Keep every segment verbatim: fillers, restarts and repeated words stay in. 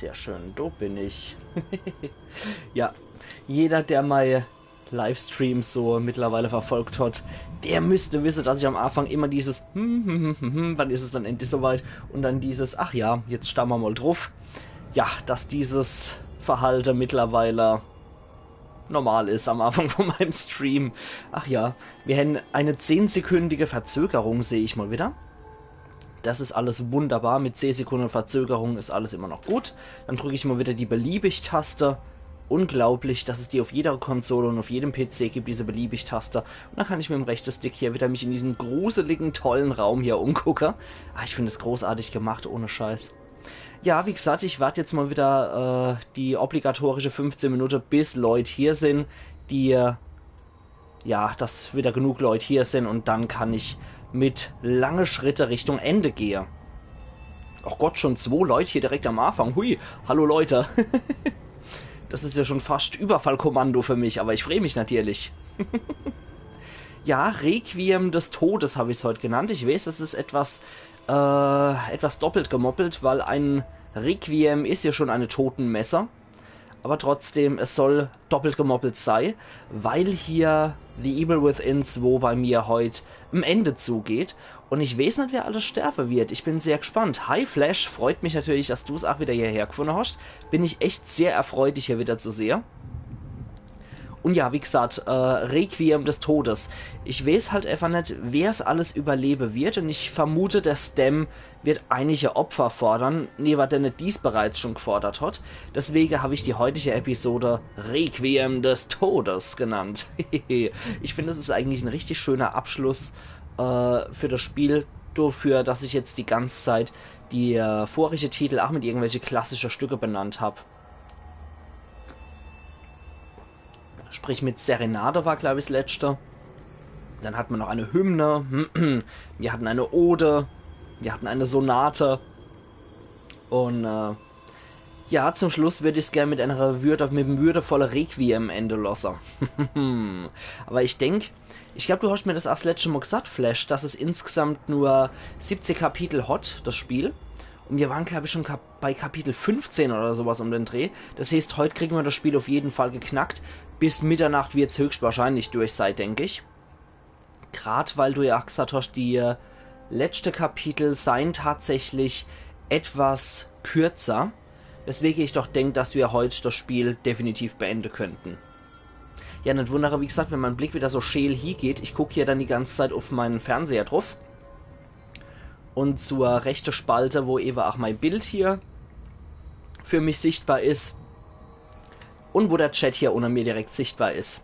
Sehr schön, do bin ich. Ja, jeder, der mei Livestreams so mittlerweile verfolgt hat, der müsste wisse, dass ich am Anfang immer dieses hm, hm, hm, hm, hm, wann is es dann endlich soweit? Und dann dieses, ach ja, jetzt starre mer mal druff. Ja, dass dieses Verhalte mittlerweile normal is am Anfang von meinem Stream. Ach ja, mir hänn eine zehnsekündige Verzögerung, seh ich mal wieder. Das is alles wunderbar. Mit zehn Sekunden Verzögerung is alles immer noch gut. Dann drück ich mal wieder die Beliebig-Taste. Unglaublich, dass es die auf jeder Konsole und auf jedem P C gibt, diese Beliebig-Taste. Und dann kann ich mit dem rechten Stick hier wieder mich in diesem gruseligen, tollen Raum hier umgucke. Ah, ich find es großartig gemacht, ohne Scheiß. Ja, wie gesagt, ich wart jetzt mal wieder äh, die obligatorische fünfzehn Minuten, bis Leute hier sind, die äh, ja, dass wieder genug Leute hier sind und dann kann ich mit lange Schritte Richtung Ende gehe. Ach Gott, schon zwo Leute hier direkt am Anfang. Hui, hallo Leute. Das is ja schon fast Überfallkommando für mich, aber ich freu mich natürlich. Ja, Requiem des Todes hab ich's heut genannt. Ich weiß, das is etwas, äh, etwas doppelt gemoppelt, weil ein Requiem is ja schon eine Totenmesse. Aber trotzdem, es soll doppelt gemoppelt sei, weil hier The Evil Within zwo bei mir heut am Ende zugeht. Und ich weiß net, wer alles sterbe wird. Ich bin sehr gespannt. Hi Flash, freut mich natürlich, dass du's auch wieder hierher gefunden hast. Bin ich echt sehr erfreut, dich hier wieder zu sehen. Und ja, wie gesagt, äh, Requiem des Todes. Ich weiß halt einfach net, wer's alles überlebe wird. Und ich vermute, der Stem wird einige Opfer fordern, newe denne die's bereits schon gefordert hat. Deswege hab ich die heutige Episode Requiem des Todes genannt. Ich find, es is eigentlich ein richtig schöner Abschluss äh, für das Spiel, dafür, dass ich jetzt die ganze Zeit die äh, vorige Titel auch mit irgendwelche klassische Stücke benannt hab. Sprich, mit Serenade war, glaub ich, das letzte. Dann hat man noch eine Hymne. Wir hatten eine Ode. Wir hatten eine Sonate. Und äh, ja, zum Schluss würd ich's gern mit einer Würde, mit einem würdevolle Requiem ende losse. Aber ich denk, ich glaub, du hast mir das auch das letzte Mal gesagt, Flash, dass es insgesamt nur siebzig Kapitel hat, das Spiel. Und wir waren, glaub ich, schon Kap bei Kapitel fünfzehn oder sowas um den Dreh. Das heißt, heut kriegen wir das Spiel auf jeden Fall geknackt. Bis Mitternacht wird's höchstwahrscheinlich durch sei, denk ich. Grad weil du ja auch gesagt hast, die äh, letzte Kapitel seien tatsächlich etwas kürzer. Weswege ich doch denk, dass wir heut das Spiel definitiv beende könnten. Ja, net wundere, wie gesagt, wenn mein Blick wieder so scheel hiegeht, ich guck hier dann die ganze Zeit auf meinen Fernseher drauf. Und zur rechte Spalte, wo ewe auch mein Bild hier für mich sichtbar is. Und wo der Chat hier unter mir direkt sichtbar is.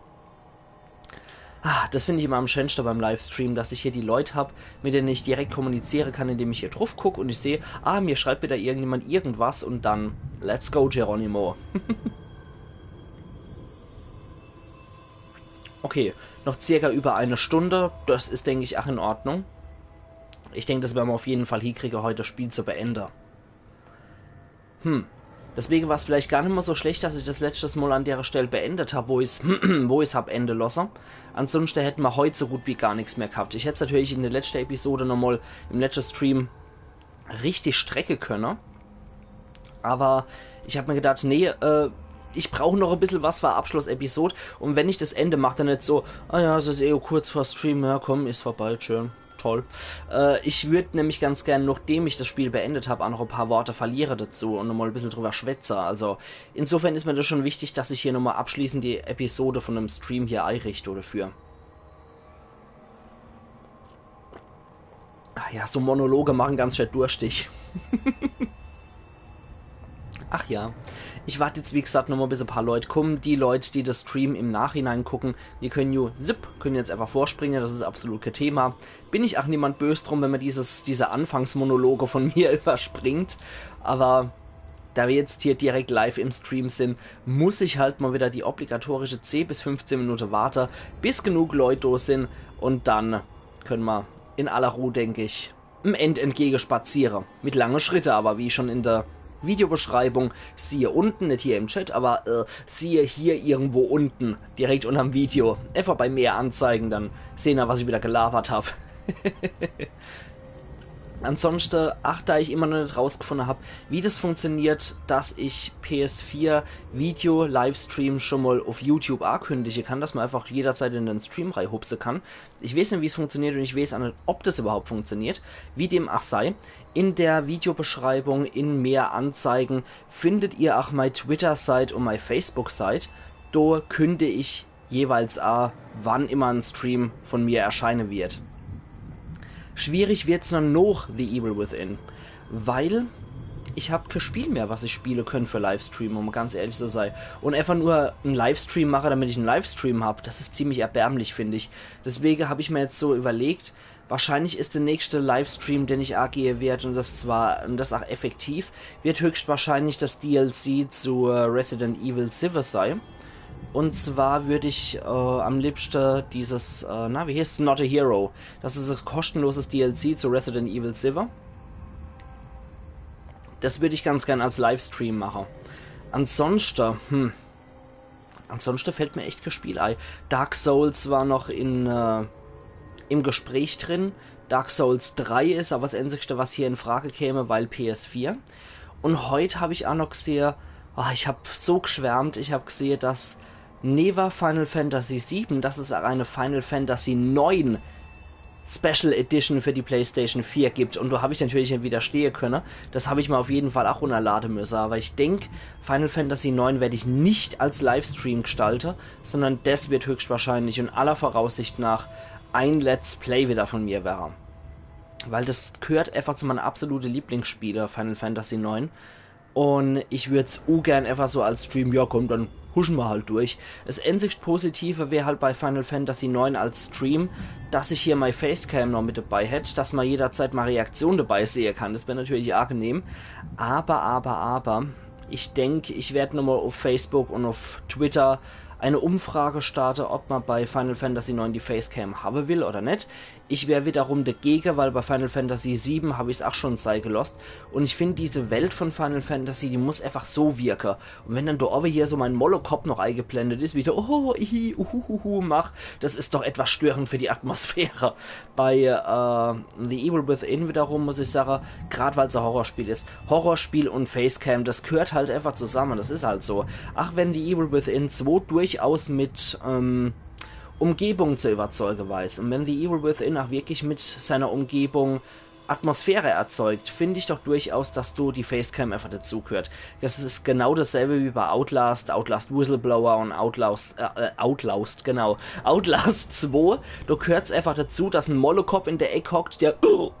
Ah, das find ich immer am schönste beim Livestream, dass ich hier die Leut hab, mit denen ich direkt kommuniziere kann, indem ich hier drauf guck und ich seh, ah, mir schreibt wieder irgendjemand irgendwas und dann, let's go, Geronimo. Okay, noch circa über eine Stunde, das is, denk ich, auch in Ordnung. Ich denk, das werden wir auf jeden Fall hiekriege, heut das Spiel zu beende. Hm. Deswege war's vielleicht gar nimmer so schlecht, dass ich das letztes Mal an dere Stell beendet hab, wo ich's, wo ich's hab ende losse. Ansonsten hätten wir heut so gut wie gar nix mehr gehabt. Ich hätt's natürlich in der letzten Episode nochmal im letzten Stream richtig strecke könne. Aber ich hab mir gedacht, nee, äh, ich brauch noch e bissel was für Abschluss-Episode. Und wenn ich das Ende mach, dann net so, ah ja, es is eh kurz vor Stream, ja komm, is vorbei, schön. Toll. Äh, ich würd nämlich ganz gern, nachdem ich das Spiel beendet hab, auch noch e paar Worte verliere dazu und nochmal e bissel drüber schwätze. Also insofern is mir das schon wichtig, dass ich hier nochmal abschließend die Episode von dem Stream hier einrichte dafür. Ach ja, so Monologe machen ganz schön durstig. Ach ja. Ich wart jetzt, wie gesagt, nochmal, bis e paar Leut kommen. Die Leut, die das Stream im Nachhinein gucken, die können ju, zip, können jetzt einfach vorspringen, das is absolut kein Thema. Bin ich auch niemand bös drum, wenn man dieses, diese Anfangsmonologe von mir überspringt. Aber da wir jetzt hier direkt live im Stream sind, muss ich halt mal wieder die obligatorische zehn bis fünfzehn Minute warte, bis genug Leut do sind. Und dann können wir in aller Ruhe, denk ich, em End entgegenspaziere. Mit lange Schritte aber, wie schon in der Videobeschreibung, siehe unten, net hier im Chat, aber äh, siehe hier irgendwo unten, direkt unterm Video. Einfach bei mehr anzeigen, dann sehen wir, was ich wieder gelabert hab. Ansonschte, ach, da ich immer noch net rausgefunde hab, wie das funktioniert, dass ich P S vier Video-Livestream schon mal auf YouTube akündige kann, dass man einfach jederzeit in den Stream reihupse kann. Ich weiß net, wie es funktioniert und ich weiß auch net, ob das überhaupt funktioniert. Wie dem auch sei, in der Videobeschreibung, in mehr Anzeigen, findet ihr auch meine Twitter-Seit und meine Facebook-Seit. Do künde ich jeweils a, wann immer ein Stream von mir erscheinen wird. Schwierig wird's dann noch The Evil Within, weil ich hab kein Spiel mehr, was ich spielen könnte für Livestream, um ganz ehrlich zu sein. Und einfach nur einen Livestream mache, damit ich einen Livestream hab, das ist ziemlich erbärmlich, finde ich. Deswegen habe ich mir jetzt so überlegt, wahrscheinlich ist der nächste Livestream, den ich agehe werd, und das zwar, und das auch effektiv, wird höchstwahrscheinlich das D L C zu äh, Resident Evil sieben sein. Und zwar würde ich äh, am liebsten dieses, äh, na, wie heißt's, Not a Hero. Das ist ein kostenloses D L C zu Resident Evil sieben. Das würde ich ganz gern als Livestream machen. Ansonsten, hm, ansonsten fällt mir echt kein Spiel ein. Dark Souls war noch in, äh, im Gespräch drin. Dark Souls drei ist aber das einzigste, was hier in Frage käme, weil P S vier. Und heute habe ich auch noch gesehen, oh, ich habe so geschwärmt, ich habe gesehen, dass neben Final Fantasy sieben, dass es auch eine Final Fantasy neun Special Edition für die PlayStation vier gibt. Und da habe ich natürlich nicht widerstehen können. Das habe ich mir auf jeden Fall auch runterladen müssen. Aber ich denk, Final Fantasy neun werde ich nicht als Livestream gestalte, sondern das wird höchstwahrscheinlich und aller Voraussicht nach ein Let's Play wieder von mir wäre. Weil das gehört einfach zu meinen absoluten Lieblingsspielen, Final Fantasy neun. Und ich würd's ugern einfach so als Stream, ja komm, dann huschen wir halt durch. Das einzigst Positive wäre halt bei Final Fantasy neun als Stream, dass ich hier meine Facecam noch mit dabei hätte, dass man jederzeit meine Reaktion dabei sehen kann. Das wäre natürlich angenehm. Aber, aber, aber, ich denk, ich werd nochmal auf Facebook und auf Twitter eine Umfrage starte, ob man bei Final Fantasy neun die Facecam haben will oder nicht. Ich wär wiederum dagegen, weil bei Final Fantasy sieben hab ich's auch schon sei gelost. Und ich find, diese Welt von Final Fantasy, die muss einfach so wirken. Und wenn dann da oben hier so mein Mollekopf noch eingeblendet ist, wie der oh, ihi, uhuhuhu mach, das ist doch etwas störend für die Atmosphäre. Bei äh, The Evil Within wiederum muss ich sagen, grad weil's ein Horrorspiel ist, Horrorspiel und Facecam, das gehört halt einfach zusammen, das ist halt so. Ach wenn The Evil Within zwei durchaus mit ähm, Umgebung zu überzeugen weiß. Und wenn The Evil Within auch wirklich mit seiner Umgebung Atmosphäre erzeugt, finde ich doch durchaus, dass da die Facecam einfach dazugehört. Das ist genau dasselbe wie bei Outlast, Outlast Whistleblower und Outlast, äh, äh, Outlast, genau, Outlast zwei. Da gehört's einfach dazu, dass ein Mollekopf in der Ecke hockt, der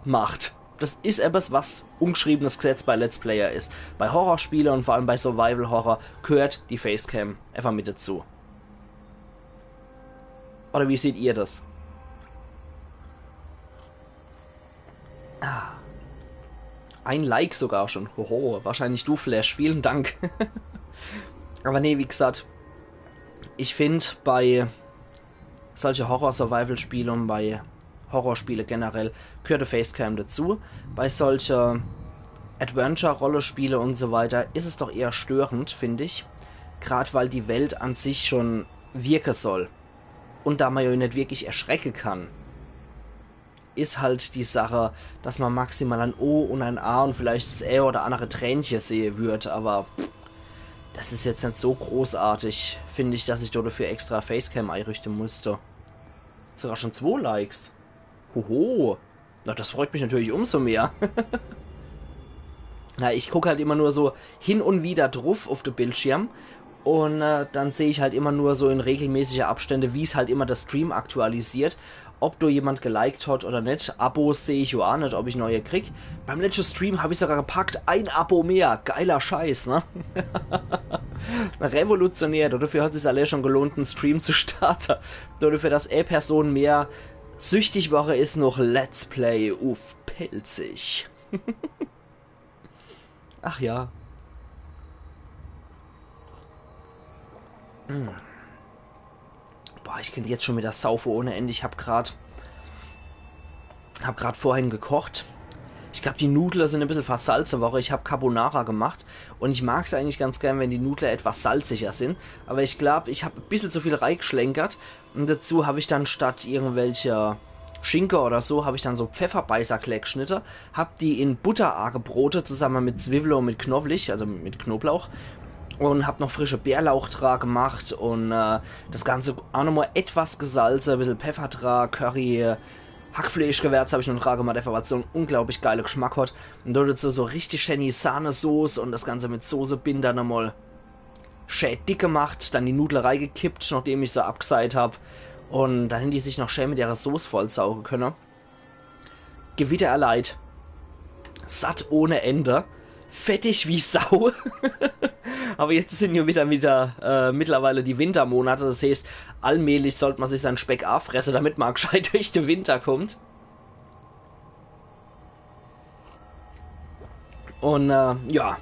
macht. Das ist etwas, was ungeschriebenes Gesetz bei Let's Player ist. Bei Horrorspielen und vor allem bei Survival Horror gehört die Facecam einfach mit dazu. Oder wie seht ihr das? Ah. Ein Like sogar schon. Hoho, wahrscheinlich du, Flash. Vielen Dank. Aber nee, wie gesagt, ich find, bei solche Horror-Survival-Spiele und bei Horrorspiele generell gehört die Facecam dazu. Bei solche Adventure-Rollenspiele und so weiter ist es doch eher störend, finde ich. Grad weil die Welt an sich schon wirken soll. Und da man ja nicht wirklich erschrecken kann, ist halt die Sache, dass man maximal ein O und ein A und vielleicht das ein oder andere Tränchen sehen wird, aber das ist jetzt nicht so großartig, finde ich, dass ich dafür extra Facecam einrichten müsste. Sogar schon zwei Likes. Hoho. Na, das freut mich natürlich umso mehr. Na, ich guck halt immer nur so hin und wieder drauf auf den Bildschirm und äh, dann sehe ich halt immer nur so in regelmäßiger Abstände, wie es halt immer der Stream aktualisiert, ob da jemand geliked hat oder nicht. Abos sehe ich ja auch nicht, ob ich neue krieg. Beim letzten Stream habe ich sogar gepackt, ein Abo mehr. Geiler Scheiß, ne? Revolutionär. Dafür hat es sich allein schon gelohnt, einen Stream zu starten. Dafür, dass eine Person mehr süchtig war, ist noch Let's Play uff Pälzisch. Ach ja. Hm. Boah, ich könnte jetzt schon wieder saufen ohne Ende. Ich hab grad, hab grad vorhin gekocht. Ich glaub, die Nudeln sind ein bisschen versalzen, weil ich hab Carbonara gemacht. Und ich mag's eigentlich ganz gern, wenn die Nudeln etwas salziger sind. Aber ich glaub, ich hab ein bisschen zu viel reingeschlenkert. Und dazu hab ich dann statt irgendwelcher Schinke oder so, hab ich dann so Pfefferbeißer klä gschnitte, hab die in Butter agebrote, zusamme mit Zwiwwle un mit Knowlich, also mit Knoblauch. Un hab noch frische Bärlauch dra gemacht un äh, das Ganze aa nochmol etwas gesalze, bissel Peffer dra, Curry, Hackfleeschgewärz hab ich noch dra gemacht, einfach weil's so en unglaublich geile Gschmack hat. Un do dezu so richtig schäni Sahnesoß un das Ganze mit Soßebinder nochmol schä dick gemacht, dann die Nudle reigekippt, nochdem ich se abgseit hab. Un dann hän die sich noch schä mit ihrer Soß vollsauge könne. Gewitter erleidet. Satt ohne Ende. Fettig wie Sau. Aber jetzt sin jo wieder, wieder äh, mittlerweile die Wintermonate. Das heeßt, allmählich sollt ma sich sein Speck affresse, damit ma gscheit durch de Winter kommt. Un äh, ja.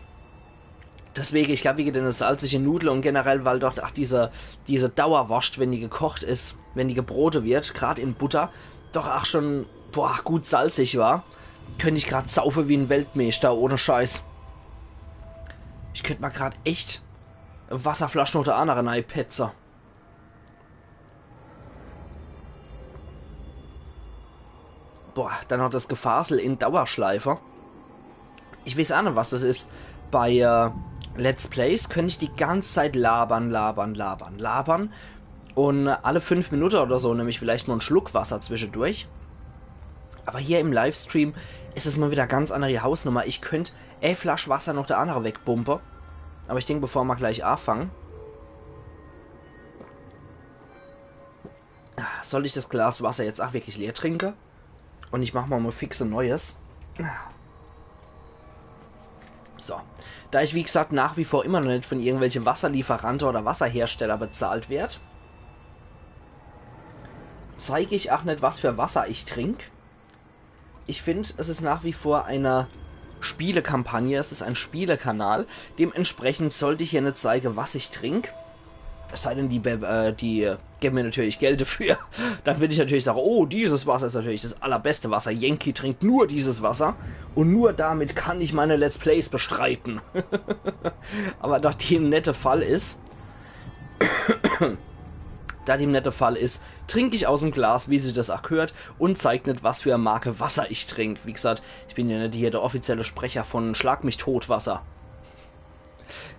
Deswege, ich glaab, wege dene salzige Nudle un generell, weil doch ach diese, diese Dauerworscht, wenn die gekocht is, wenn die gebrote wird, grad in Butter, doch ach schon, boah, gut salzig war, könnt ich grad saufe wie en Weltmeeschter, ohne Scheiß. Ich könnt ma grad echt e Wasserflasch noch de annere neipetze. Boah, dann noch das Gefasel in Dauerschleife. Ich weeß aa net, was das is. Bei äh, Let's Plays könnt ich die ganz Zeit labern, labern, labern, labern. Un alle fünf Minutte oder so nemm ich vielleicht mol en Schluck Wasser zwischedurch. Aber hier im Livestream is es mol wieder ganz annere Hausnummer. Ich könnt e Flasch Wasser noch de annere wegbumpe. Aber ich denk, bevor ma gleich afange, soll ich das Glas Wasser jetzt ach wirklich leer trinke? Un ich mach ma mol fix e neues. So. Da ich, wie gesagt, nach wie vor immer noch net von irgendwelche Wasserlieferante oder Wasserhersteller bezahlt werd, zeig ich ach net, was für Wasser ich trink. Ich find, es is nach wie vor eine Spielekampagne, es is ein Spielekanal. Dementsprechend sollt ich hier net zeige, was ich trink. Es sei denn, die, Be- äh, die äh, geben mir natürlich Geld dafür. Dann will ich natürlich sagen, oh, dieses Wasser is natürlich das allerbeste Wasser. Yankee trinkt nur dieses Wasser. Un nur damit kann ich meine Let's Plays bestreiten. Aber da dem net de Fall is, da dem net de Fall is, trink ich aus em Glas, wie sich das ach gehört, un zeig net, was für e Marke Wasser ich trink. Wie gesagt, ich bin jo net hier der offizielle Sprecher von Schlag mich tot Wasser.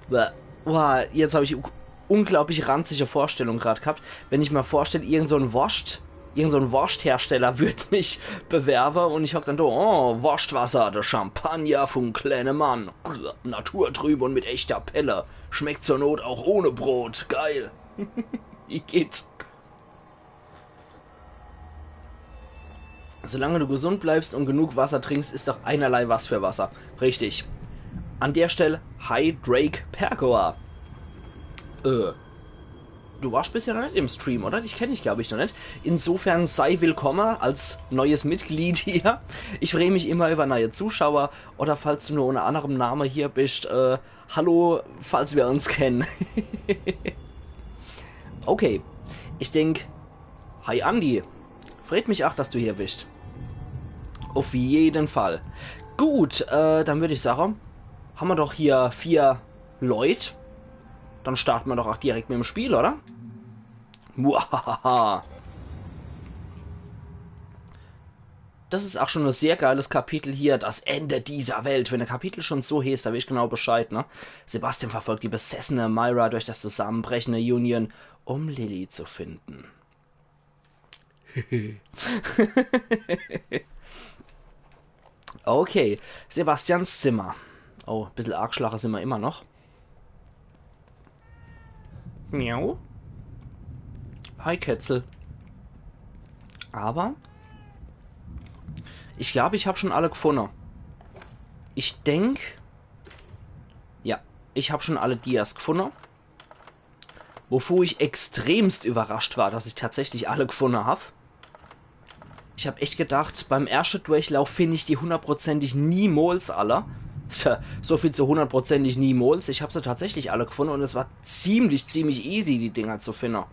Bäh. Boah, jetzt hab ich u- unglaublich ranzige Vorstellung grad gehabt, wenn ich ma vorstell, irgend so en Worscht, irgend so en Worschthersteller würd mich bewerbe un ich hock dann do, oh, Worschtwasser, der Champagner vum kleine Mann. Naturtrüb un mit echter Pelle. Schmeckt zur Not auch ohne Brot. Geil. Igitt. Solange du gesund bleibst und genug Wasser trinkst, ist doch einerlei was für Wasser. Richtig. An der Stelle, hi Drake Pergoa. Äh. Du warst bisher noch net im Stream, oder? Dich kenn ich, glaub ich, noch net. Insofern sei willkommen als neues Mitglied hier. Ich freu mich immer über neue Zuschauer. Oder falls du nur unter anderem Name hier bist, äh, hallo, falls wir uns kennen. Okay, ich denk, hi Andi. Freut mich auch, dass du hier bist. Auf jeden Fall. Gut, äh, dann würd ich sagen, haben wir doch hier vier Leut. Dann starten wir doch auch direkt mit dem Spiel, oder? Muahaha. Das is auch schon e sehr geiles Kapitel hier, das Ende dieser Welt. Wenn e Kapitel schon so heeßt, da weeß ich genau Bescheid, ne? Sebastian verfolgt die besessene Myra durch das zusammenbrechende Union, um Lilly zu finden. Okay, Sebastians Zimmer. Oh, bissel argschlache sin mer immer noch. Miau. Hi, Kätzel. Aber ich glaub, ich hab schon alle gfunne. Ich denk, ja, ich hab schon alle Dias gfunne. Wovu ich extremst überrascht war, dass ich tatsächlich alle gfunne hab. Ich hab echt gedacht, beim erschte Durchlauf find ich die hundertprozentig niemols alle. Tja, so viel zu hundertprozentig niemols. Ich hab se tatsächlich alle gfunne und es war ziemlich, ziemlich easy, die Dinger zu finne.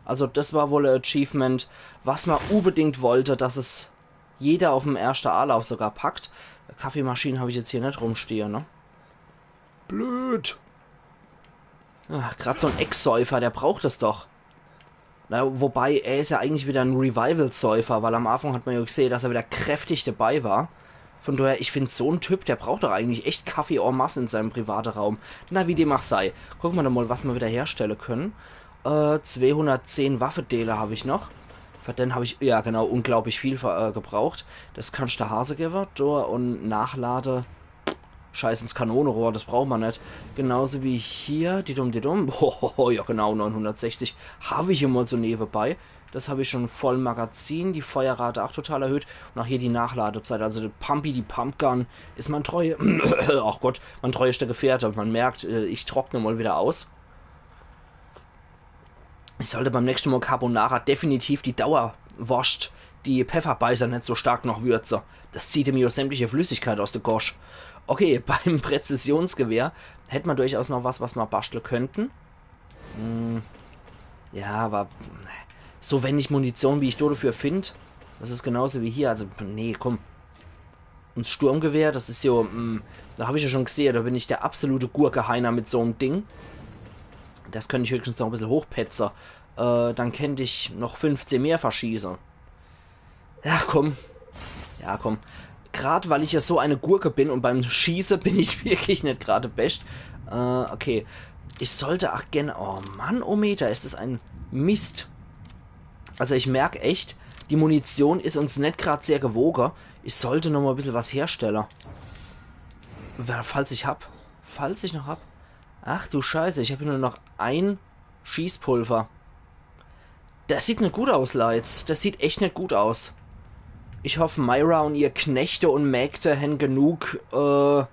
Also das war wohl e Achievement, was ma unbedingt wollte, dass es jeder auf'm erschte Anlauf sogar packt. Kaffeemaschine hab ich jetzt hier net rumstehe, ne? Blöd. Ah, grad so en Ecksäufer, der braucht es doch. Na, wobei, er is ja eigentlich wieder en Revival-Säufer, weil am Anfang hat ma ja gesehe, dass er wieder kräftig dabei war. Von daher, ich find, so en Typ, der braucht doch eigentlich echt Kaffee en masse in seinem private Raum. Na, wie dem auch sei. Gucke ma doch mal, was ma wieder herstelle könne. Äh, zweehundertzehn Waffedeele hab ich noch. Für den hab ich, ja genau, unglaublich viel ver- äh, gebraucht. Das kannsch de Hase gewwe. Do un nachlade. Scheiß ins Kanonerohr, das braucht ma net. Genauso wie hier, die dumm, die dumm. Hohoho, ja genau, neunhundertsechzig. Hab ich hier mal so newebei. Das hab ich schon voll Magazin, die Feuerrate auch total erhöht. Un auch hier die Nachladezeit, also die Pumpy, die Pumpgun, is mein treue, ach Gott, mein treuester Gefährte. Man merkt, äh, ich trockne mal wieder aus. Ich sollte beim nächsten Mal Carbonara definitiv die Dauerworscht, die Pefferbeißer net so stark noch würze. Das zieht mir ja sämtliche Flüssigkeit aus de Gosch. Okay, beim Präzisionsgewehr hätt ma durchaus noch was, was ma bastle könnten. Hm, ja, aber so wenig Munition, wie ich do dafür find, das is genauso wie hier. Also, nee, komm. Un Sturmgewehr, das is ja, mm, da hab ich ja schon gesehe, da bin ich der absolute Gurkeheiner mit so'm Ding. Das könnt ich höchstens noch e bissel hochpetze. Äh, dann kennt ich noch fünfzehn mehr verschieße. Ja, komm. Ja, komm. Grad weil ich ja so eine Gurke bin un beim Schieße bin ich wirklich net grad de Bescht. Äh, okay. Ich sollte ach gern. Oh Mann, oh Meter, is das ein Mist. Also ich merk echt, die Munition is uns net grad sehr gewoge. Ich sollte noch mal e bissel was herstelle. Wer- Falls ich hab. Falls ich noch hab. Ach du Scheiße, ich hab hier nur noch ein Schießpulver. Das sieht net gut aus, Leits. Das sieht echt net gut aus. Ich hoff, Myra un ihr Knechte un Mägde hen genug, äh,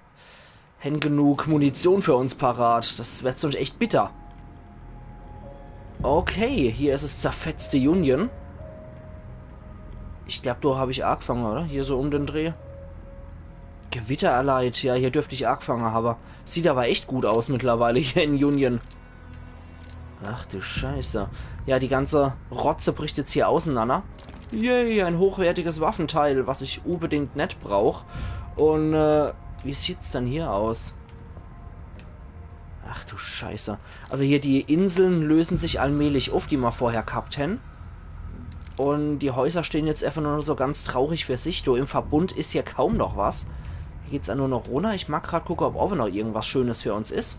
hen genug Munition für uns parat. Das werd sonst echt bitter. Okay, hier is es zerfetzte Union. Ich glaub, do hab ich agefange, oder? Hier so um den Dreh. Gewitter erleidet. Ja, hier dürft ich agefange hawwe. Sieht aber echt gut aus mittlerweile hier in Union. Ach du Scheiße. Ja, die ganze Rotze bricht jetzt hier auseinander. Yay, ein hochwertiges Waffenteil, was ich unbedingt net brauch. Un, äh, wie sieht's denn hier aus? Ach du Scheiße. Also hier, die Inseln lösen sich allmählich uff, die ma vorher gehabt hen. Un die Häuser stehn jetzt einfach nur noch so ganz traurig für sich. Du, im Verbund is hier kaum noch was. Hier geht's ja nur noch runner. Ich mag grad gucke, ob owwe noch irgendwas Schönes für uns is.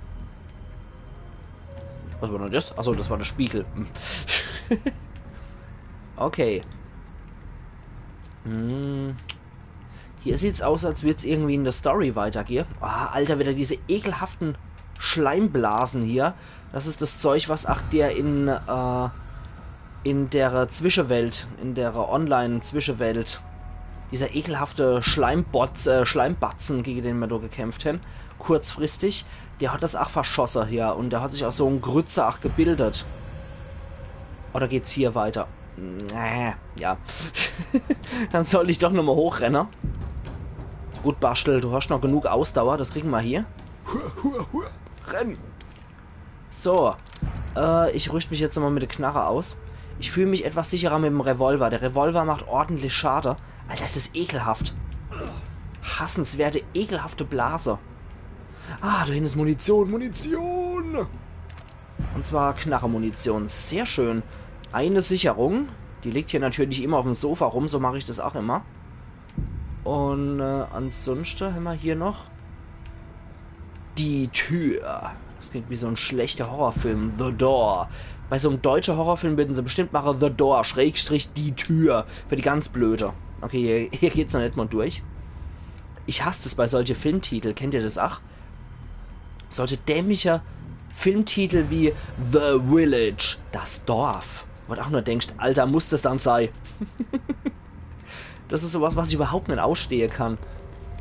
Was war denn das? Achso, das war der Spiegel. Hm. Okay. Hm. Hier sieht's aus, als würd's irgendwie in der Story weitergehen. Ah, Alter, wieder diese ekelhaften Schleimblasen hier. Das is das Zeug, was ach der in, äh, in der Zwischewelt, in der Online-Zwischewelt, dieser ekelhafte Schleimbotz, äh, Schleimbatzen, gegen den ma do gekämpft hen, kurzfristig, der hat das ach verschosse hier un der hat sich aus so en Grütze ach gebildet. Oder geht's hier weiter? Äh, ja. Dann soll ich doch nochmal hochrenne. Gut, Baschtel, du hast noch genug Ausdauer, das kriegen ma hier. Hua, hua, hua. Renn! So, äh, ich rüscht mich jetzt nochmal mit der Knarre aus. Ich fühl mich etwas sicherer mit dem Revolver. Der Revolver macht ordentlich Schade. Alter, is das ekelhaft. Hassenswerte, ekelhafte Blase. Ah, da hinten is Munition, Munition! Und zwar Knarre-Munition. Sehr schön. Eine Sicherung. Die liegt hier natürlich immer auf dem Sofa rum, so mache ich das auch immer. Und äh, ansonsten haben wir hier noch die Tür. Das klingt wie so ein schlechter Horrorfilm. The Door. Bei so einem deutschen Horrorfilm würden sie bestimmt machen The Door, Schrägstrich die Tür. Für die ganz Blöde. Okay, hier, hier geht's noch nicht mal durch. Ich hasse es bei solche Filmtitel. Kennt ihr das auch? Solche dämliche Filmtitel wie The Village, das Dorf. Wo du auch nur denkst, Alter, muss das dann sein? Das ist sowas, was ich überhaupt nicht ausstehen kann.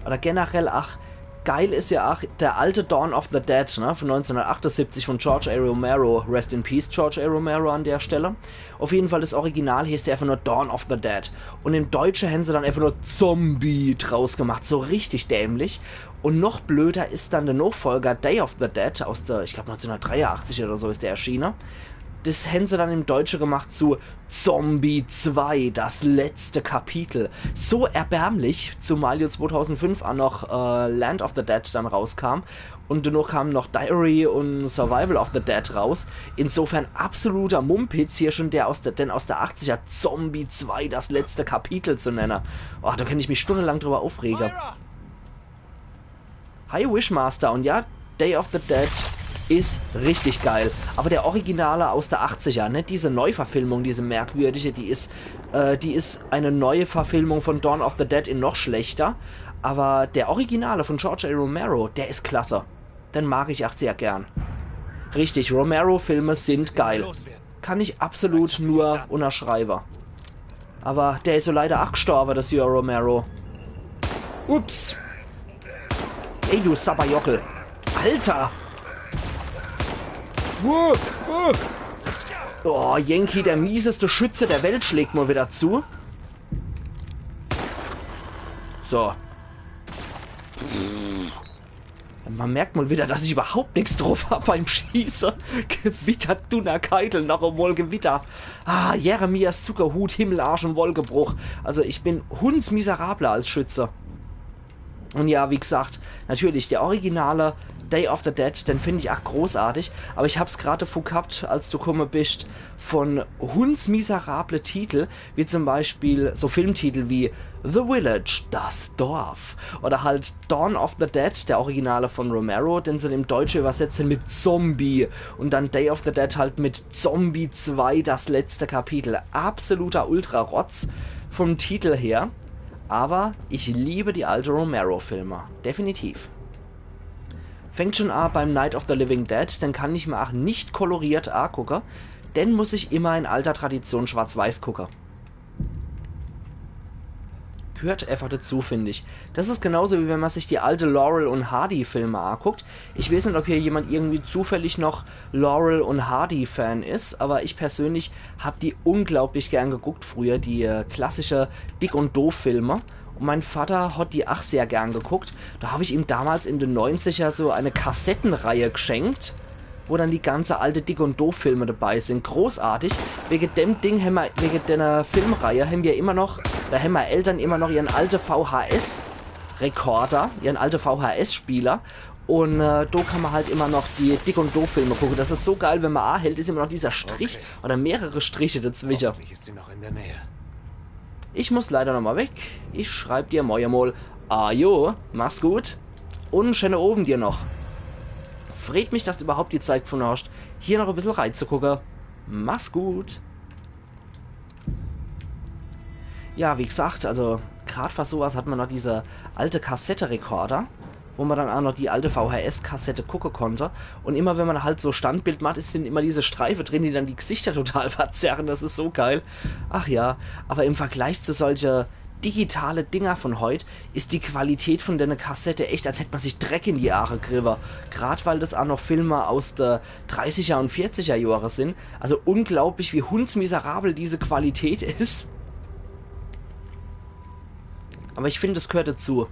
Oder generell, ach, geil ist ja auch der alte Dawn of the Dead, ne, von neunzehnhundertachtundsiebzig von George A. Romero. Rest in Peace, George A. Romero an der Stelle. Auf jeden Fall, das Original heißt ja einfach nur Dawn of the Dead. Und im Deutschen haben sie dann einfach nur Zombie draus gemacht. So richtig dämlich. Und noch blöder ist dann der Nachfolger Day of the Dead aus der, ich glaube, neunzehnhundertdreiundachtzig oder so ist der erschienen. Das haben sie dann im Deutschen gemacht zu Zombie zwei, das letzte Kapitel. So erbärmlich, zumal ja zweitausendfünf auch noch äh, Land of the Dead dann rauskam. Und dennoch kamen noch Diary und Survival of the Dead raus. Insofern absoluter Mumpitz, hier schon der aus der, den aus der achtziger Zombie zwei, das letzte Kapitel zu nennen. Oh, da kann ich mich stundenlang drüber aufregen. Hi Wishmaster, und ja, Day of the Dead is richtig geil. Aber der Originale aus der achtziger, nicht diese Neuverfilmung, diese merkwürdige, die is, äh, die is eine neue Verfilmung von Dawn of the Dead in noch schlechter. Aber der Originale von George A. Romero, der is klasse. Den mag ich ach sehr gern. Richtig, Romero-Filme sind geil. Kann ich absolut nur unterschreiben. Aber der is so leider ach gestorben, das hier Romero. Ups. Ey, du Sapperjockel. Alter. Wuh, wuh. Oh, Yankee, der mieseste Schütze der Welt, schlägt mal wieder zu. So. Man merkt mal wieder, dass ich überhaupt nix drauf hab beim Schieße. Gewitter, Dunnerkeitel, noch emol Gewitter. Ah, Jeremias Zuckerhut, Himmel, Arsch und Wolkebruch. Also ich bin hundsmiserabler als Schütze. Und ja, wie gesagt, natürlich, der originale Day of the Dead, den find ich ach großartig. Aber ich hab's grad davon gehabt, als du gekommen bist, von hundsmiserable Titel, wie zum Beispiel so Filmtitel wie The Village, das Dorf, oder halt Dawn of the Dead, der Originale von Romero, den sie im Deutsche übersetzen mit Zombie, und dann Day of the Dead halt mit Zombie zwei, das letzte Kapitel. Absoluter Ultra-Rotz vom Titel her, aber ich liebe die alte Romero-Filme, definitiv. Fängt schon an beim Night of the Living Dead, den kann ich mir ach nicht koloriert angucke, den muss ich immer in alter Tradition schwarz-weiß gucke. Gehört einfach dazu, find ich. Das is genauso, wie wenn man sich die alte Laurel und Hardy Filme anguckt. Ich weiß nicht, ob hier jemand irgendwie zufällig noch Laurel und Hardy Fan is, aber ich persönlich hab die unglaublich gern geguckt früher, die, äh, klassische Dick und Doof Filme. Und mein Vater hat die ach sehr gern geguckt. Da hab ich ihm damals in den neunziger so eine Kassettenreihe geschenkt, wo dann die ganze alte Dick und Doof Filme dabei sind. Großartig. Wegen dem Ding hämmer, wegen der Filmreihe hämmer immer noch, da hämmer Eltern immer noch ihren alte V H S Rekorder, ihren alte V H S Spieler. Und, äh, da kann man halt immer noch die Dick und Doof Filme gucken. Das is so geil, wenn man anhält, is immer noch dieser Strich oder mehrere Striche dazwischen. Hoffentlich ist sie noch in der Nähe. Ich muss leider nochmal weg. Ich schreib dir morje mol. Ajo, mach's gut. Und en schöne Owend dir noch. Freut mich, dass du überhaupt die Zeit gefunden hast, hier noch e bissel reinzugucken. Mach's gut. Ja, wie gesagt, also grad für sowas hat man noch diese alte Kassetterekorder, wo man dann auch noch die alte V H S-Kassette gucken konnte. Und immer wenn man halt so Standbild macht, is, sind immer diese Streife drin, die dann die Gesichter total verzerren. Das is so geil. Ach ja, aber im Vergleich zu solche digitale Dinger von heut is die Qualität von dene Kassette echt, als hätt man sich Dreck in die Aare geriwwe. Grad weil das auch noch Filme aus de dreißiger und vierziger Jahre sind. Also unglaublich, wie hundsmiserabel diese Qualität is. Aber ich find, es gehört dazu.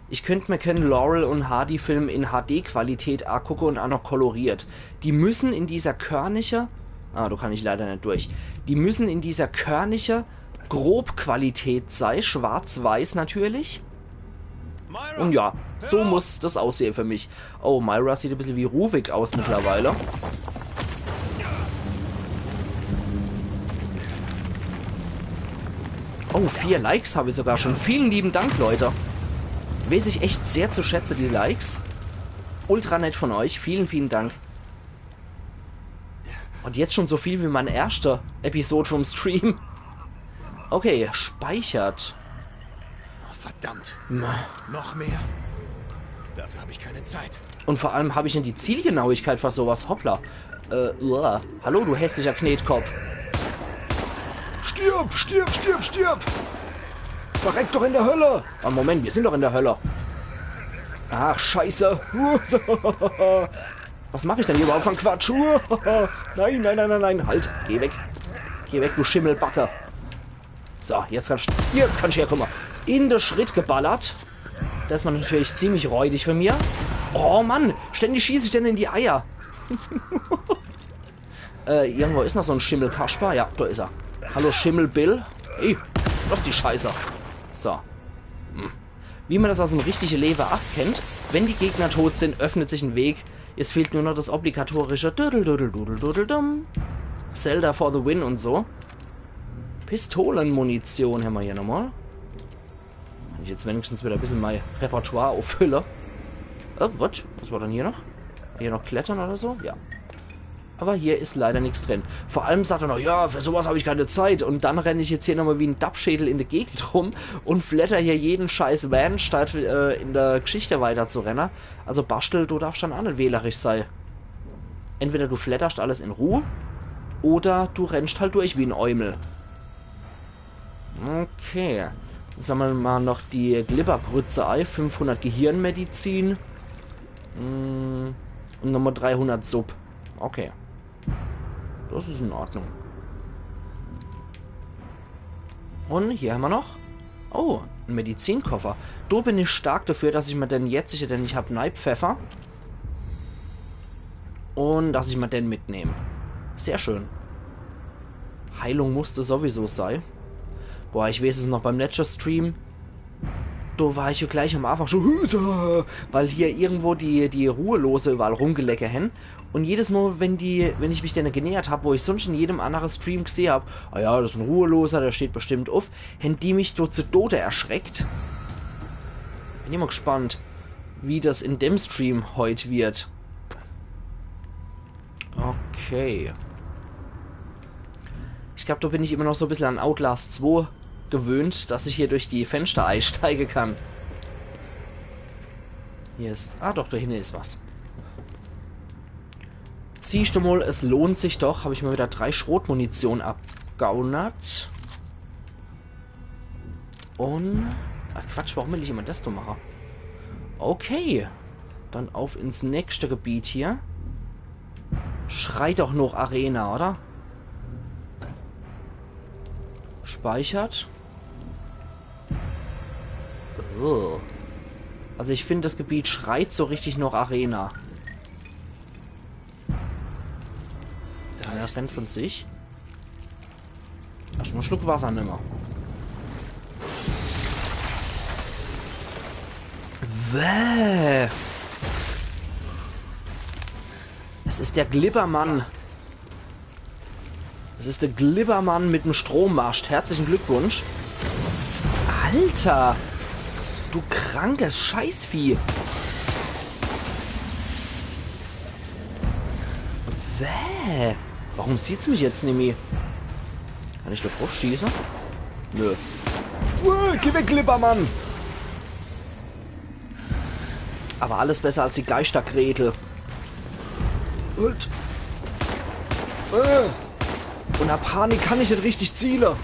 Ich könnt mir keinen Laurel und Hardy Film in H D-Qualität angucke und auch noch koloriert. Die müssen in dieser körnige, ah, da kann ich leider nicht durch. Die müssen in dieser körnige Grobqualität sei, schwarz-weiß natürlich. Und ja, so muss das aussehen für mich. Oh, Myra sieht ein bisschen wie Ruvik aus mittlerweile. Oh, vier Likes habe ich sogar schon. Vielen lieben Dank, Leute. Weiß ich echt sehr zu schätzen, die Likes. Ultra nett von euch. Vielen, vielen Dank. Und jetzt schon so viel wie meine erste Episode vom Stream. Okay, speichert. Oh, verdammt. Noch mehr? Dafür habe ich keine Zeit. Und vor allem habe ich nicht die Zielgenauigkeit für sowas. Hoppla. Äh, uah. Hallo, du hässlicher Knetkopf. Stirb, stirb, stirb, stirb! Verreck doch in der Hölle! Ah, Moment, wir sind doch in der Hölle. Ach, scheiße. Was mach ich denn hier überhaupt für en Quatsch? Nein, nein, nein, nein, nein. Halt, geh weg. Geh weg, du Schimmelbacke. So, jetzt kannst, jetzt kannst du herkommen. In de Schritt geballert. Das is man natürlich ziemlich räudig von mir. Oh Mann, ständig schieß ich denn in die Eier. Äh, irgendwo is noch so en Schimmelkasper. Ja, da is er. Hallo Schimmelbill. Hey, lass die Scheiße. So. Hm. Wie man das aus dem richtigen Leben auch kennt, wenn die Gegner tot sind, öffnet sich ein Weg. Es fehlt nur noch das obligatorische Duddel, Duddel, Duddel, Duddel, Dumm. Zelda for the win und so. Pistolenmunition haben wir hier nochmal. Kann ich jetzt wenigstens wieder ein bisschen mein Repertoire auffülle. Oh, what? Was war denn hier noch? Hier noch klettern oder so? Ja. Aber hier ist leider nichts drin. Vor allem sagt er noch, ja, für sowas habe ich keine Zeit. Und dann renne ich jetzt hier nochmal wie ein Dappschädel in der Gegend rum und flatter hier jeden scheiß Van, statt äh, in der Geschichte weiter zu rennen. Also Baschtel, du darfst dann auch nicht wählerisch sein. Entweder du flatterst alles in Ruhe oder du rennst halt durch wie ein Eumel. Okay. Sammeln wir mal noch die Glibbergrütze ei. fünfhundert Gehirnmedizin. Mm, und nochmal dreihundert Sub. Okay. Das ist in Ordnung. Und hier haben wir noch. Oh, ein Medizinkoffer. Da bin ich stark dafür, dass ich mir den jetzt sicher, denn ich hab Neipfeffer. Und dass ich mir den mitnehme. Sehr schön. Heilung musste sowieso sei. Boah, ich weiß es noch beim letzten Stream. Da war ich ja gleich am Anfang schon, weil hier irgendwo die, die Ruhelose überall rumgelecke hen. Und jedes Mal, wenn die, wenn ich mich denen genähert hab, wo ich sonst in jedem anderen Stream gesehen hab, ah ja, das ist ein Ruheloser, der steht bestimmt auf, hen die mich dort zu Tode erschreckt. Bin ich mal gespannt, wie das in dem Stream heut wird. Okay. Ich glaub, da bin ich immer noch so ein bisschen an Outlast zwei gewöhnt, dass ich hier durch die Fenster einsteigen kann. Hier ist... Ah doch, da hinten ist was. Siehst du mal, es lohnt sich doch. Habe ich mal wieder drei Schrotmunition abgaunert. Und... Ach Quatsch, warum will ich immer das da machen? Okay. Dann auf ins nächste Gebiet hier. Schreit doch noch Arena, oder? Speichert. Oh. Also ich finde, das Gebiet schreit so richtig noch Arena. Da rennt von sich. Erstmal einen Schluck Wasser nimmer. Wäh. Es ist der Glibbermann. Es ist der Glibbermann mit dem Strommast. Herzlichen Glückwunsch. Alter! Du krankes Scheißvieh! Wäh! Warum sieht's mich jetzt nimmi? Kann ich da drauf schießen? Nö. Uah, geh weg, Glibbermann! Aber alles besser als die Geistergretel. Und, äh, unner Panik kann ich nicht richtig ziele.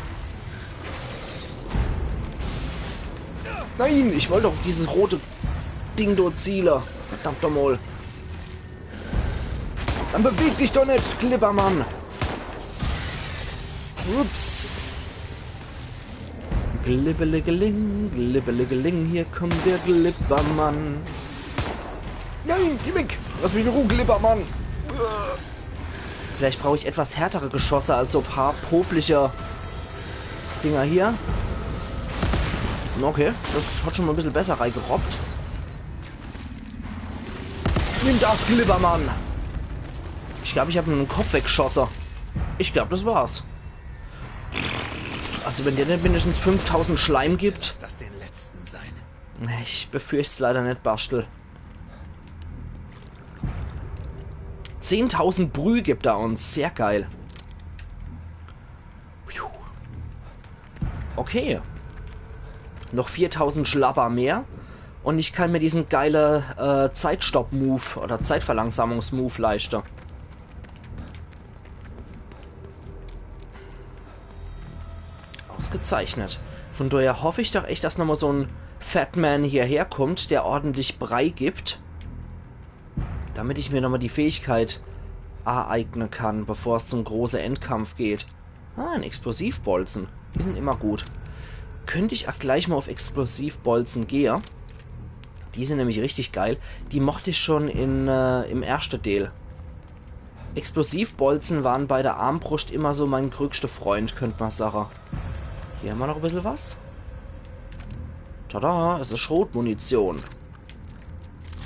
Nein, ich wollte doch dieses rote Ding dort ziele. Verdammt nochmal. Dann beweg dich doch nicht, Glibbermann. Ups. Glibbelegeling, glibbelegeling, hier kommt der Glibbermann. Nein, geh weg! Lass mich in Ruhe, Glibbermann! Vielleicht brauche ich etwas härtere Geschosse als so paar popliche Dinger hier. Okay, das hat schon mal ein bisschen besser reingerobbt. Nimm das, Glibbermann! Ich glaube, ich habe ihm den Kopf weggeschossen. Ich glaube, das war's. Also wenn der nicht mindestens fünftausend Schleim gibt. Lass das den letzten sein. Ich befürcht's leider nicht, Baschtel. Zehntausend Brühe gibt er uns. Sehr geil. Puh. Okay. Noch viertausend Schlabber mehr. Und ich kann mir diesen geile äh, Zeitstopp-Move oder Zeitverlangsamungs-Move leisten. Ausgezeichnet. Von daher hoffe ich doch echt, dass nochmal so ein Fatman hierher kommt, der ordentlich Brei gibt. Damit ich mir nochmal die Fähigkeit aeigne kann, bevor es zum großen Endkampf geht. Ah, ein Explosivbolzen. Die sind immer gut. Könnte ich auch gleich mal auf Explosivbolzen gehe. Die sind nämlich richtig geil. Die mochte ich schon in, äh, im ersten Teil. Explosivbolzen waren bei der Armbrust immer so mein größter Freund, könnt man sagen. Hier haben wir noch ein bisschen was. Tada, es is Schrotmunition.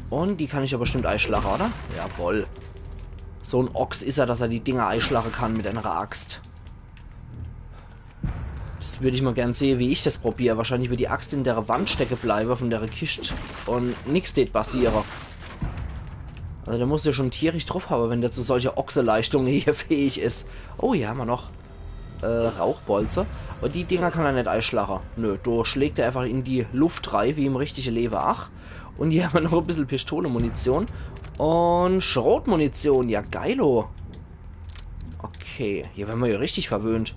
Un die kann ich jo bestimmt eischlache, oder? Jawoll. So en Ochs is er, dass er die Dinger eischlache kann mit enere Axt. Das würd ich mol gern sehe, wie ich das probier. Wahrscheinlich wird die Axt in dere Wand stecke bleibe von dere Kischt un nix tät passiere. Also der muss jo schon tierisch druff habe, wenn der zu solcher Ochseleischtunge hier fähig is. Oh, hier hammer noch äh, Rauchbolze. Un die Dinger kann er net eischlache. Nö, do schlägt er einfach in die Luft rei, wie im richtige Lewe ach. Un hier hammer noch e bissel Pistolemunition. Un Schrotmunition, ja geilo. Okay, hier werre mer jo richtig verwöhnt.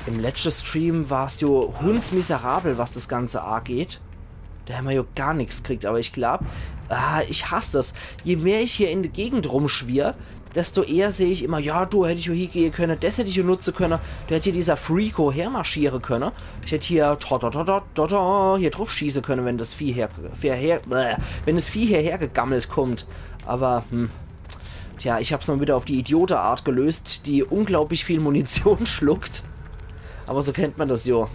Im letschte Stream war's jo hundsmiserabel, was das Ganze ageht. Do hammer jo gar nix kriegt, awwer ich glaub, ah, ich hass das. Je mehr ich hier in de Gegend rumschwirr, desto eher seh ich immer, ja, do hätt ich jo hiegehe könne, das hätt ich jo nutze könne, do hätt hier dieser Freako hermarschiere könne. Ich hätt hier to, to, to, to, to, to, hier druff schieße könne, wenn das Vieh her, her, her, bäh, wenn das Vieh hierher gegammelt kommt. Awwer, hm. Tja, ich hab's mol wieder auf die Idiote-Art gelöst, die unglaublich viel Munition schluckt. Awwer so kennt mer das jo.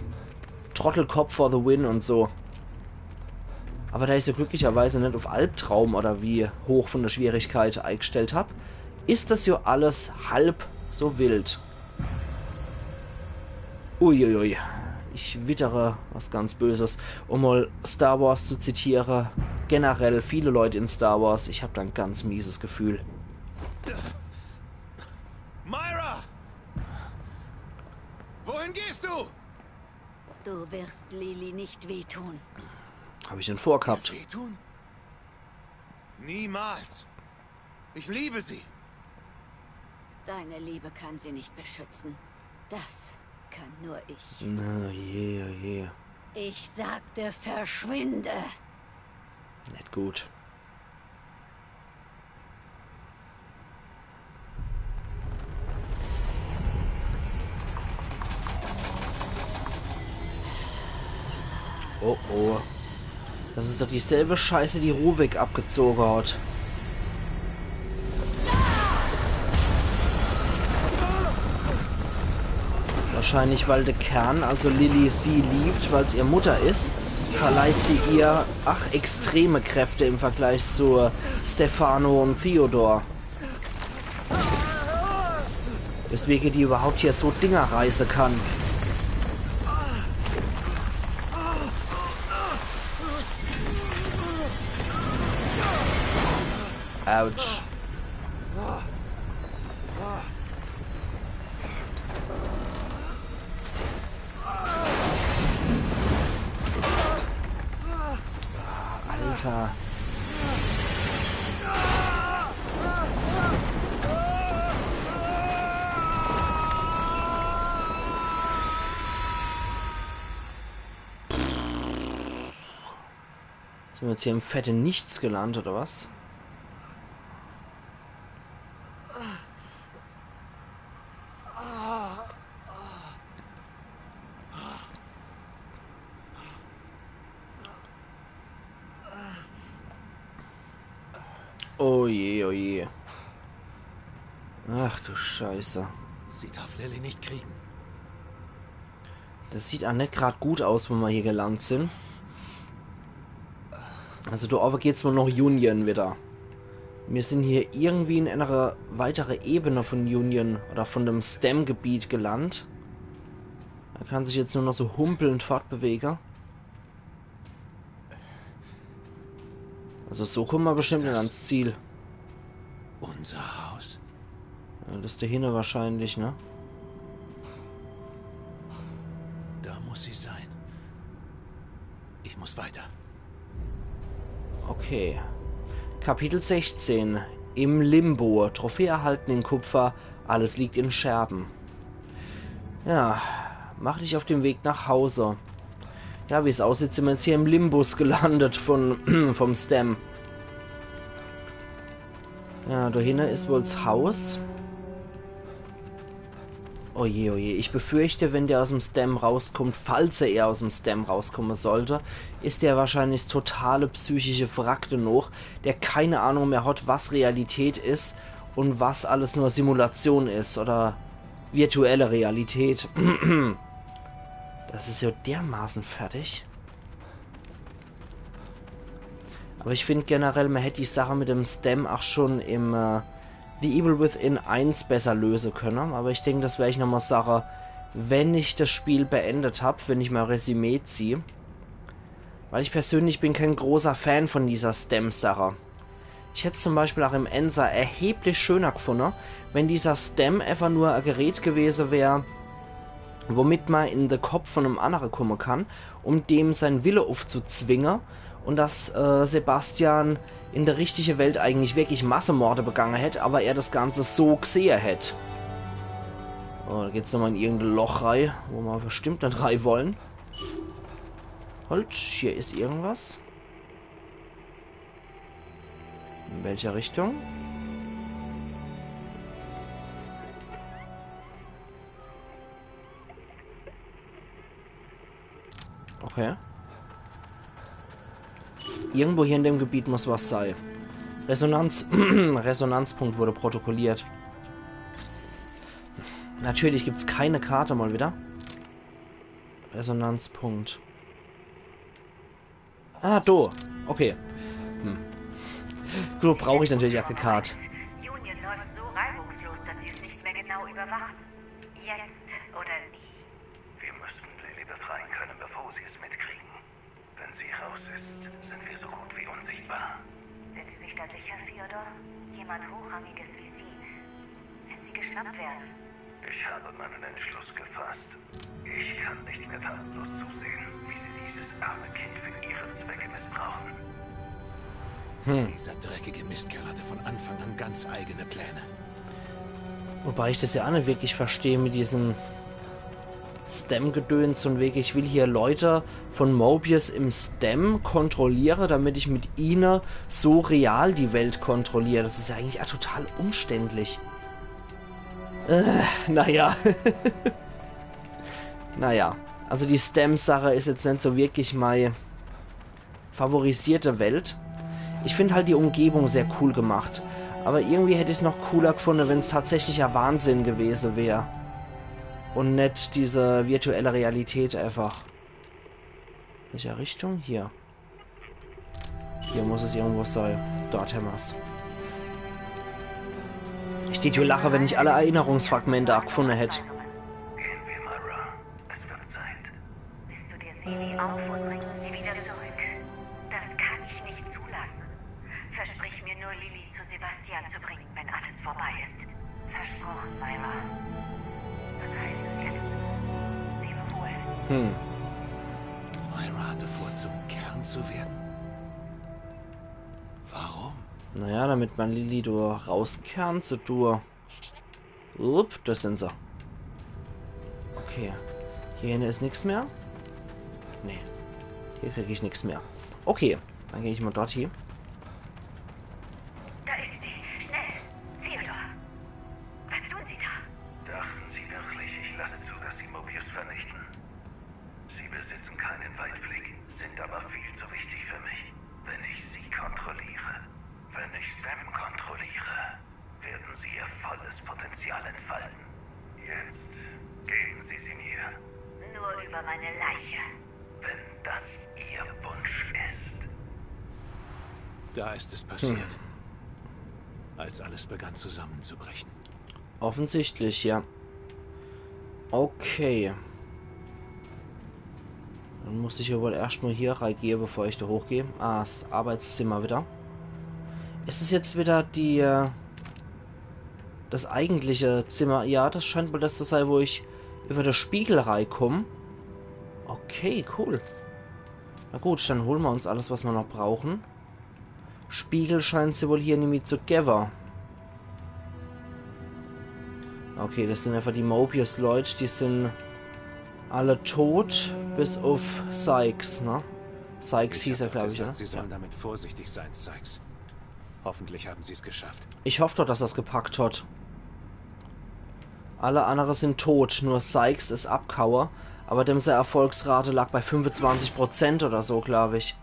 Trottelkopf for the win un so. Awwer da ich's jo glücklicherweise net auf Albtraum oder wie hoch von der Schwierigkeit eigstellt hab, is das jo alles halb so wild. Uiuiui. Ich wittere was ganz Böses. Um mol Star Wars zu zitiere, generell viele Leut in Star Wars, ich hab do e ganz mieses Gefühl. Myra! Wohin gehst du? Du wirst Lili nicht wehtun. Hab ich denn vorgehabt? Wehtun? Niemals. Ich liebe sie. Deine Liebe kann sie nicht beschützen. Das kann nur ich. Na je, oh je. Ich sagte, verschwinde. Net gut. Oh oh. Das is doch dieselbe Scheiße, die Ruvik abgezoge hat. Wahrscheinlich, weil de Kern, also Lili, sie liebt, weil's ihr Mutter is, verleiht sie ihr, ach, extreme Kräfte im Vergleich zu Stefano un Theodore. Weswege die überhaupt hier so Dinger reiße kann. Autsch. Alter. Sin mer jetzt hier im fette Nichts gelandet, oder was? Oh je, oh je. Ach du Scheiße. Sie darf Lili nicht kriegen. Das sieht ach net grad gut aus, wo mer hier gelandet sin. Also do owwe geht's wohl noch Union wieder. Mir sin hier irgendwie in enere weitere Ebene von Union oder von dem Stem-Gebiet gelandet. Er kann sich jetzt nur noch so humpelnd fortbewege. Also so komme mer bestimmt net ans Ziel. Unser Haus? Ja, das do hinne wahrscheinlich, ne? Da muss sie sein. Ich muss weiter. Okay. Kapitel sechzehn. Im Limbo. Trophäe erhalten in Kupfer. Alles liegt in Scherben. Ja, mach dich auf den Weg nach Hause. Ja, wie's aussieht, sin mer jetzt hier im Limbus gelandet von, vom Stem. Ja, do hinne is wohl's Haus. Oh je, oh je. Ich befürchte, wenn der aus'm Stem rauskommt, falls er eher aus'm Stem rauskomme sollte, is der wahrscheinlich totale psychische Wrack denoch, der keine Ahnung mehr hat, was Realität is un was alles nur Simulation is oder virtuelle Realität. Das is ja dermaßen fertig. Aber ich find generell, man hätt die Sache mit dem Stem auch schon im äh, The Evil Within eins besser löse könne. Aber ich denk, das wer ich nochmal sage, wenn ich das Spiel beendet hab, wenn ich mein Resümee zieh. Weil ich persönlich bin kein großer Fan von dieser Stem-Sache. Ich hätt's zum Beispiel auch im Einser erheblich schöner gefunde, wenn dieser Stem einfach nur ein Gerät gewese wär, womit man in de Kopf von einem andere komme kann, um dem sein Wille aufzuzwinge und dass äh, Sebastian in der richtige Welt eigentlich wirklich Massemorde begange hätt, aber er das Ganze so gesehe hätt. Oh, da geht's nochmal in irgendein Loch rei, wo man bestimmt net rei wollen. Halt, hier is irgendwas. In welcher Richtung? Okay. Irgendwo hier in dem Gebiet muss was sei. Resonanz. Resonanzpunkt wurde protokolliert. Natürlich gibt's keine Karte mal wieder. Resonanzpunkt. Ah, do. Okay. Hm. Gut, brauch ich natürlich auch keine Karte. Union läuft so reibungslos, dass sie es nicht mehr genau überwacht. Jetzt oder nie. Wir müssten Lily befreien können, bevor sie es mitkriegen. Wenn sie raus ist, sind wir so gut wie unsichtbar. Sind Sie sich da sicher, Theodor? Jemand Hochrangiges wie Sie. Wenn Sie geschnappt werden. Ich habe meinen Entschluss gefasst. Ich kann nicht mehr tatenlos zusehen, wie sie dieses arme Kind für ihre Zwecke missbrauchen. Dieser dreckige Mistkerl hatte von Anfang an ganz eigene Pläne. Wobei ich das ja auch nicht wirklich verstehe mit diesem Stem-Gedöns und wegen, ich will hier Leute von Mobius im Stem kontrolliere, damit ich mit ihnen so real die Welt kontrolliere. Das ist ja eigentlich auch total umständlich. Äh, naja. Naja, also die Stem-Sache ist jetzt nicht so wirklich meine favorisierte Welt. Ich find halt die Umgebung sehr cool gemacht. Aber irgendwie hätt ich's noch cooler gefunden, wenn's tatsächlicher Wahnsinn gewesen wär. Und net diese virtuelle Realität einfach. Welcher Richtung? Hier. Hier muss es irgendwo sein. Dort hämmer's. Ich tät jo lache, wenn ich alle Erinnerungsfragmente auch gefunden hätt. Gehen wir, Myra. Es wird Zeit. Bist du dir Seele auf und bringst sie wieder zurück? Das kann ich nicht zulassen. Versprich mir nur, Lily zu Sebastian zu bringen, wenn alles vorbei ist. Versprochen, Myra. Was heißt es jetzt? Lebe wohl. Myra hatte vor, zum Kern zu werden. Warum? Naja, damit man Lily do rauskernt, so du. Upp, das sind sie. Okay. Hier hinne is nix mehr. Nee. Hier krieg ich nix mehr. Okay, dann geh ich mal dort hin. Da ist sie. Schnell. Theodor. Was tun Sie da? Dachten Sie wirklich, ich lasse zu, dass Sie Mobius vernichten? Sie besitzen keinen Weitblick, sind aber viel zu wichtig für mich. Wenn ich Sie kontrolliere, wenn ich Sam kontrolliere, werden Sie Ihr volles Potenzial entfalten. Jetzt geben Sie sie mir, Nur über meine Leiche. wenn das Ihr Wunsch ist. Da ist es passiert. Als alles begann zusammenzubrechen. Offensichtlich, ja. Okay. Dann muss ich ja wohl erscht mal hier reigeh, bevor ich da hochgeh. Ah, das Arbeitszimmer wieder. Ist es jetzt wieder die, äh, das eigentliche Zimmer? Ja, das scheint wohl das zu sein, wo ich über das Spiegel reikomm. Okay, cool. Na gut, dann holen wir uns alles, was wir noch brauchen. Spiegel scheint's ja wohl hier nimmi zu gewwe. Okay, das sind einfach die Mobius-Leut, die sind alle tot, bis auf Sykes, ne? Sykes hieß er, glaub ich, gesagt, oder? Sie sollen damit vorsichtig sein, Sykes. Hoffentlich haben Sie es geschafft. Ich hoff doch, dass er's gepackt hat. Alle andere sind tot, nur Sykes is abgehaue, aber dem sei Erfolgsrate lag bei fünfundzwanzig Prozent oder so, glaub ich.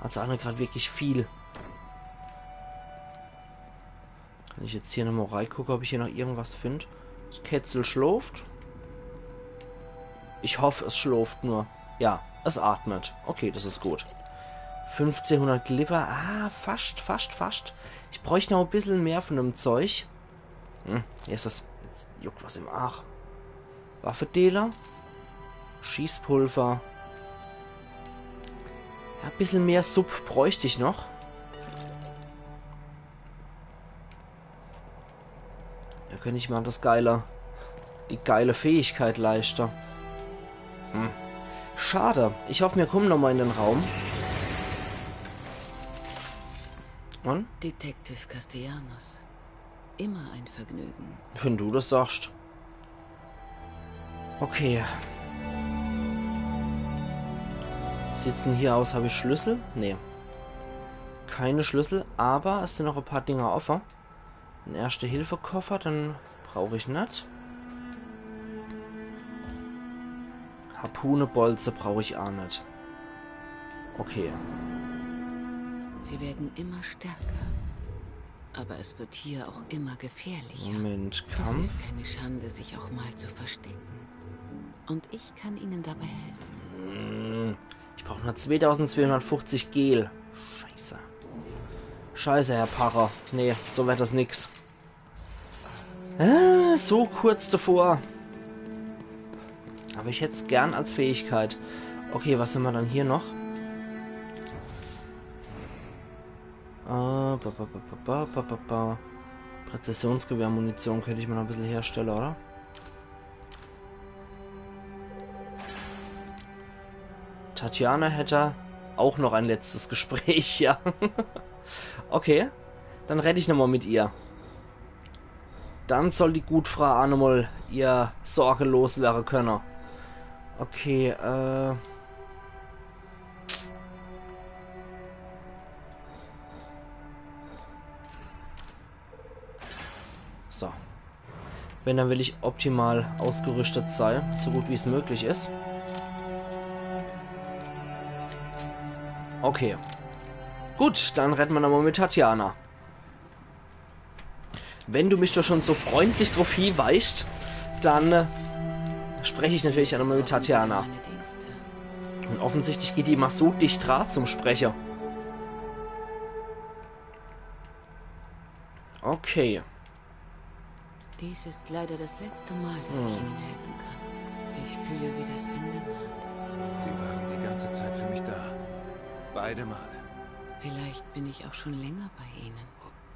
Also ach net grad wirklich viel. Kann ich jetzt hier nochmal reigucke, ob ich hier noch irgendwas find? Das Kätzel schlooft. Ich hoff, es schlooft nur. Ja, es atmet. Okay, das is gut. Fünfzehnhundert Glibber. Ah, fascht, fascht, fascht. Ich bräucht noch e bissel mehr von dem Zeug. Hm, jetzt is das. Jetzt juckt was im Arsch. Waffedealer. Schießpulver. Ja, e bissel mehr Sub bräucht ich noch. Da könnt ich mir das geile, die geile Fähigkeit leischte. Hm. Schade. Ich hoff, mir kommen nochmal in den Raum. Und? Detective Castellanos. Immer ein Vergnügen. Wenn du das sagst. Okay. Sieht's denn hier aus? Hab ich Schlüssel? Nee. Keine Schlüssel, aber es sind noch e paar Dinger offen. En Erste-Hilfe-Koffer, den brauch ich net. Harpunebolze brauch ich aa net. Okay. Sie werden immer stärker. Aber es wird hier auch immer gefährlicher. Moment, Es Kampf. ist keine Schande, sich auch mal zu verstecken. Und ich kann Ihnen dabei helfen. Hm, ich brauch nur zweitausendzweihundertfünfzig Gel. Scheiße. Scheiße, Herr Parra. Nee, so wird das nix. Äh, so kurz davor. Aber ich hätt's gern als Fähigkeit. Okay, was hämmer dann hier noch? Äh, ba, ba, ba. Präzisionsgewehrmunition könnt ich mir noch e bissel herstelle, oder? Tatjana hätt aa noch e letztes Gespräch, ja. Okay, dann redd ich nochmal mit ihr. Dann soll die gut Frau aa nochmal ihr Sorge loswerre könne. Okay, äh. So. Wenn, dann will ich optimal ausgerüstet sei, so gut wie's möglich is. Okay. Gut, dann redd mer nochmal mit Tatjana. Wenn du mich doch schon so freundlich drauf hinweist, dann äh, sprech ich natürlich aa nochmal mit Tatjana. Meine Dienste. Und offensichtlich geht die immer so dicht dra zum Spreche. Okay. Dies ist leider das letzte Mal, dass ich Ihnen helfen kann. Ich fühle, wie das Ende naht. Sie waren die ganze Zeit für mich da. Beide Male. Vielleicht bin ich auch schon länger bei Ihnen.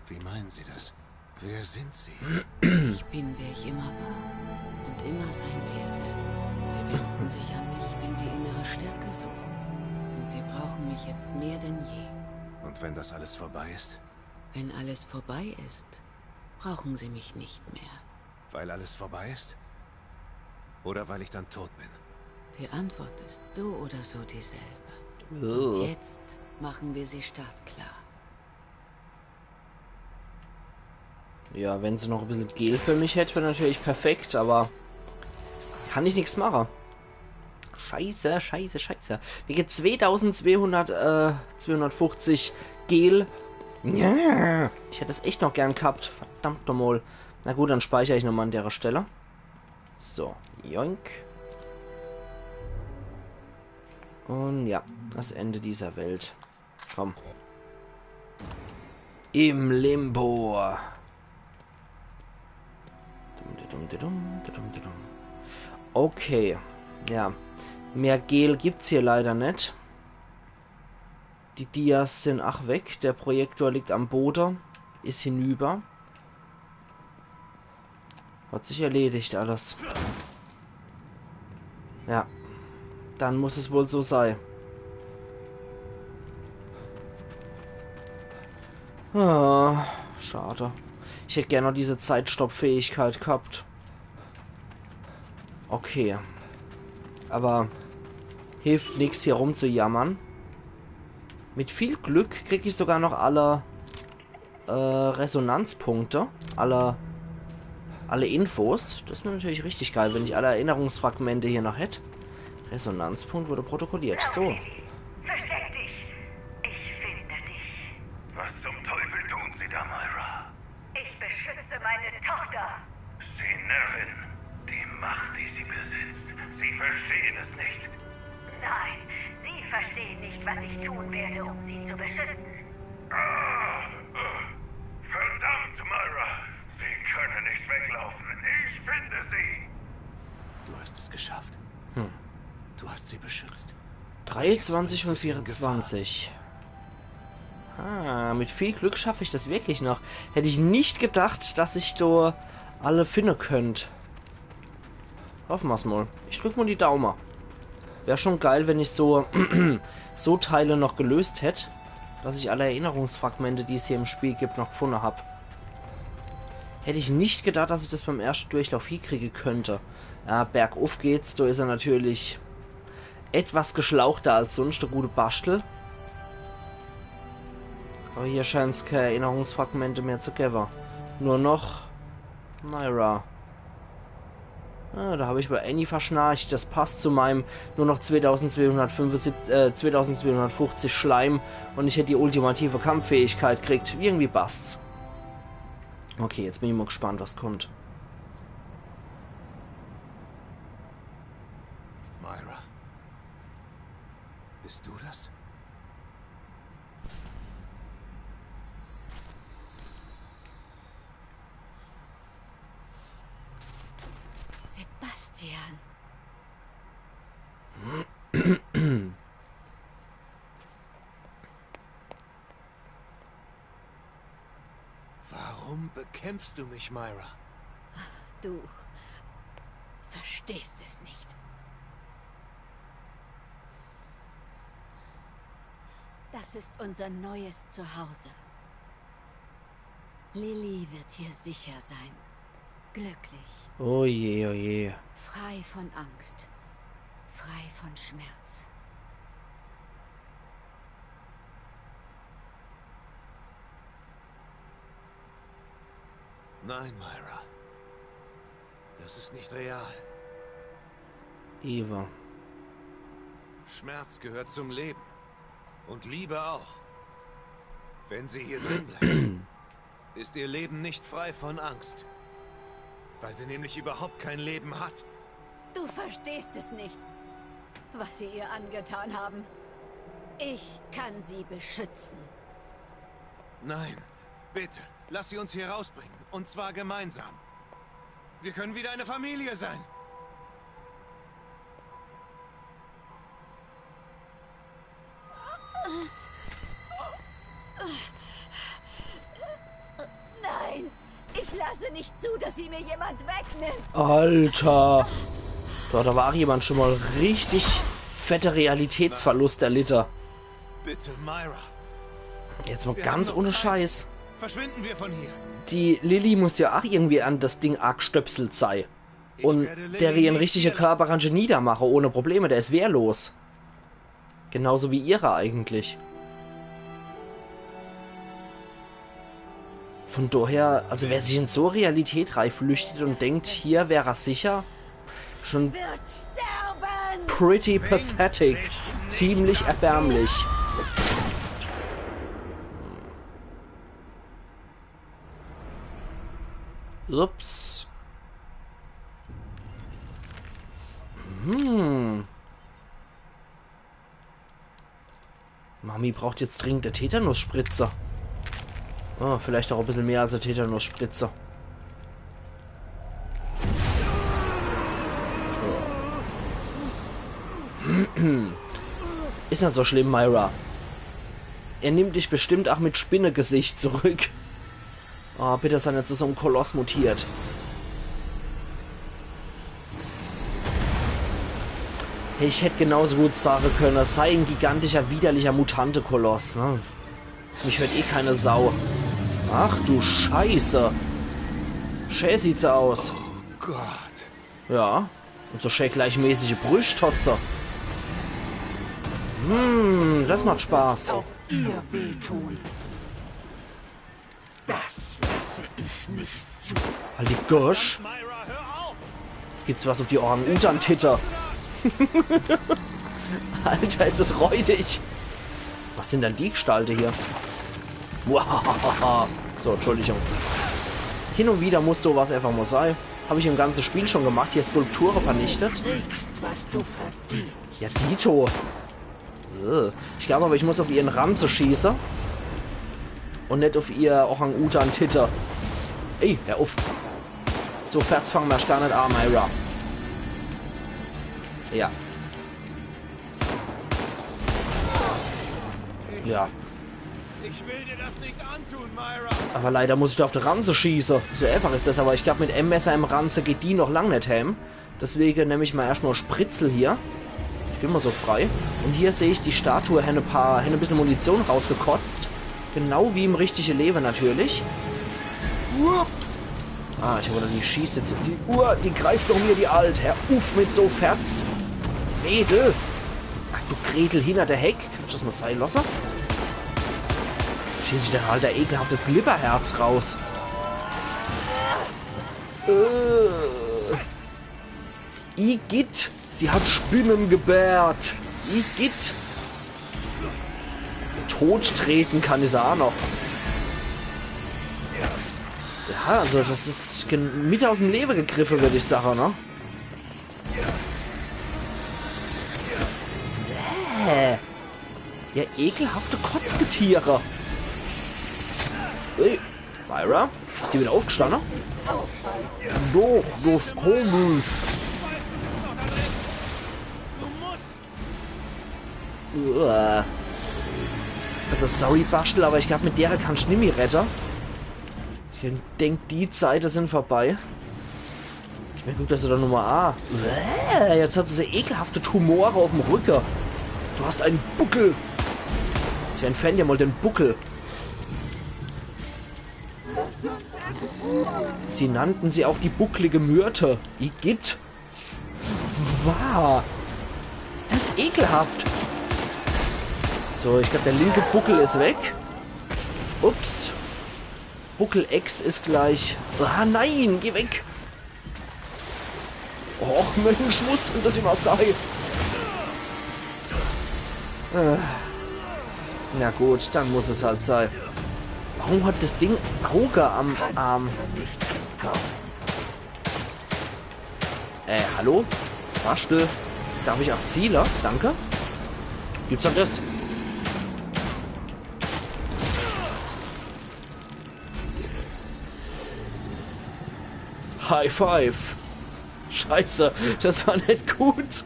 Wie meinen Sie das? Wer sind Sie? Ich bin, wer ich immer war und immer sein werde. Sie wenden sich an mich, wenn Sie innere Stärke suchen. Und Sie brauchen mich jetzt mehr denn je. Und wenn das alles vorbei ist? Wenn alles vorbei ist, brauchen Sie mich nicht mehr. Weil alles vorbei ist? Oder weil ich dann tot bin? Die Antwort ist so oder so dieselbe. Ugh. Und jetzt machen wir sie startklar. Ja, wenn se noch e bissel Gel für mich hätt, wär natürlich perfekt, aber kann ich nix mache. Scheiße, scheiße, scheiße. Mir gibt zweitausendzweihundert, äh, zweihundertfünfzig Gel. Ja, ich hätt es echt noch gern gehabt. Verdammt nochmal. Na gut, dann speicher ich nochmal an dere Stelle. So, joink. Und ja, das Ende dieser Welt. Komm. Im Limbo. Dum, dum, dum, dum, dum, dum, dum. Okay. Ja. Mehr Gel gibt's hier leider net. Die Dias sind ach weg. Der Projektor liegt am Bode. Is hinüber. Hat sich erledigt alles. Ja. Dann muss es wohl so sei. Ah, schade. Ich hätt gern noch diese Zeitstopp-Fähigkeit gehabt. Okay. Aber hilft nix, hier rumzujammern. Mit viel Glück krieg ich sogar noch alle, äh, Resonanzpunkte. Alle, alle Infos. Das wär natürlich richtig geil, wenn ich alle Erinnerungsfragmente hier noch hätt. Resonanzpunkt wurde protokolliert. So. Versteck dich. Ich finde dich. Was zum Teufel tun Sie da, Myra? Ich beschütze meine Tochter. Sie Närrin, die Macht, die Sie besitzt. Sie verstehen es nicht. Nein, Sie verstehen nicht, was ich tun werde, um Du hast es geschafft. Hm. Du hast sie beschützt. Dreiundzwanzig von vierundzwanzig. Ah, mit viel Glück schaffe ich das wirklich noch. Hätt ich net gedacht, dass ich do alle finne könnt. Hoffe mer's mol. Ich drück mol die Daume. Wär schon geil, wenn ich so, so Teile noch gelöst hätt, dass ich alle Erinnerungsfragmente, die es hier im Spiel gibt, noch gefunne hab. Hätt ich net gedacht, dass ich das beim erschte Durchlauf hiekriege könnt. Ja, berguff geht's, do is er natürlich etwas geschlauchter als sunscht, de gute Baschtel. Aber hier scheint's kee Erinnerungsfragmente mehr zu gewwe. Nur noch Myra. Ah, do hab ich bei Annie verschnarcht. Das passt zu meinem nur noch zweitausendzweihundertfünfundsiebzig, äh, zweitausendzweihundertfünfzig Schleim und ich hätt die ultimative Kampffähigkeit kriegt. Irgendwie passt's. Okay, jetzt bin ich mol gespannt, was kommt. Myra. Bist du das? Sebastian. Warum bekämpfst du mich, Myra? Du verstehst es nicht. Das ist unser neues Zuhause. Lili wird hier sicher sein. Glücklich. Oh je, oh je. Frei von Angst. Frei von Schmerz. Nein, Myra. Das ist nicht real. Eva. Schmerz gehört zum Leben. Und Liebe auch. Wenn sie hier drin bleibt, ist ihr Leben nicht frei von Angst. Weil sie nämlich überhaupt kein Leben hat. Du verstehst es nicht, was sie ihr angetan haben. Ich kann sie beschützen. Nein, bitte, lass sie uns hier rausbringen. Und zwar gemeinsam. Wir können wieder eine Familie sein. Nein, ich lasse nicht zu, dass sie mir jemand wegnimmt. Alter. Do, do war jemand schon mal richtig fette Realitätsverlust erlitte. Bitte, Myra. Jetzt mal ganz ohne Scheiß. Verschwinden wir von hier. Die Lili muss ja auch irgendwie an das Ding agstöpselt sei. Und der ihren richtige Körper kann se niedermache ohne Probleme, der is wehrlos. Genauso wie ihrer eigentlich. Von daher, also wer sich in so Realität reiflüchtet und denkt, hier wär er sicher, schon pretty pathetic. Ziemlich erbärmlich. Ups. Hm. Mami braucht jetzt dringend e Tetanus-Spritze. Oh, vielleicht auch e bissel mehr als e Tetanus-Spritze. Is net so schlimm, Myra. Er nimmt dich bestimmt auch mit Spinnegesicht zurück. Oh, bitte sei net zu so'm Koloss mutiert. Hey, ich hätt genauso gut sage könne, sei en gigantischer, widerlicher Mutante-Koloss, ne? Mich hört eh keine Sau. Ach du Scheiße. Schä sieht se aus. Oh Gott. Ja. Und so schä gleichmäßige Brüscht hot se. Hm, das macht Spaß. Auch ihr wehtun. Das lasse ich nicht zu. Halt die Gosch. Jetzt gibt's was auf die Orang-Utan-Titte. Alter, is das räudig. Was sind denn die Gestalte hier? Wow. So, Entschuldigung. Hin und wieder muss sowas einfach mal sein. Hab ich im ganzen Spiel schon gemacht. Hier Skulpture vernichtet. Kriegst, was du verdienst. Ja, Dito. Äh, ich glaub aber, ich muss auf ihren Ranze schieße. Und net auf ihr Orang-Utan-Titte. Ey, hör auf. So fertig fangen wir gar net an, Myra. Ja. Ja. Ich will dir das nicht antun, Myra. Aber leider muss ich do auf die Ranze schieße. So einfach is das, aber ich glaub, mit em Messer im Ranze geht die noch lang net hääm. Deswege nemm ich mal erscht mal Spritzel hier. Ich bin mal so frei. Und hier seh ich die Statue, hänn e paar, hänn e bissel Munition rausgekotzt. Genau wie im richtige Lewe natürlich. Uah. Ah, ich hab gedacht, die schießt jetzt. Die Uhr, die greift noch mir, die Alt. Hör uff mit so Ferz. Mädel. Ach du Gretel hinter der Heck. Kannst du das mal sei losse? Schieß ich dann halt e ekelhaftes Glibberherz raus. Äh. Igitt, sie hat Spinnen gebärt. Igitt. Tot treten kann ich se aa noch. Ja, also das is gen-, mit aus em Lewe gegriffe, würd ich sage, ne? Bäh. Ja, ekelhafte Kotzgetiere. Ey, Myra, is die wieder aufgestanne? Doch, das komm ich. Uah. Also sorry, Baschtel, aber ich glaub, mit derer kannst nimmi rette. Ich denk, die Zeite sind vorbei. Ich mein, guck, dass du da nochmal. Ah. Bäh, jetzt hat sie so ekelhafte Tumore auf dem Rücke. Du hast einen Buckel. Ich entferne dir mal den Buckel. Sie nannten sie auch die bucklige Myrte. Igitt. Wow. Ist das ekelhaft. So, ich glaub, der linke Buckel ist weg. Ups. Buckel X ist gleich. Ah, nein, geh weg. Och Mensch, muss denn das immer sei? Äh. Na gut, dann muss es halt sei. Warum hat das Ding Auge am Arm? Äh, hallo? Baschtel. Darf ich abziele? Danke. Gibt's doch das? High Five. Scheiße, das war net gut.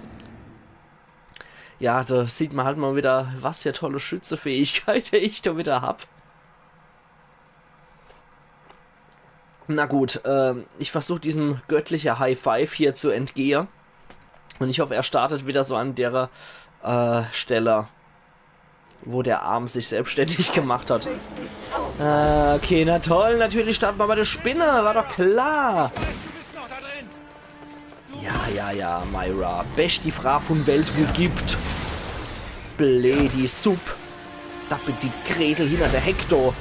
Ja, da sieht man halt mal wieder, was für tolle Schützefähigkeit ich da wieder hab. Na gut, ähm, ich versuch diesem göttliche High Five hier zu entgehe. Und ich hoff, er startet wieder so an derer, äh, Stelle, wo der Arm sich selbstständig gemacht hat. Äh, okay, na toll, natürlich starten wir bei der Spinne, war doch klar. Ja, ja, ja, Myra. Bescht die Frau vun Welt, wo gibt. Blödi Supp. Da bin die Gretel hinter der Heck do.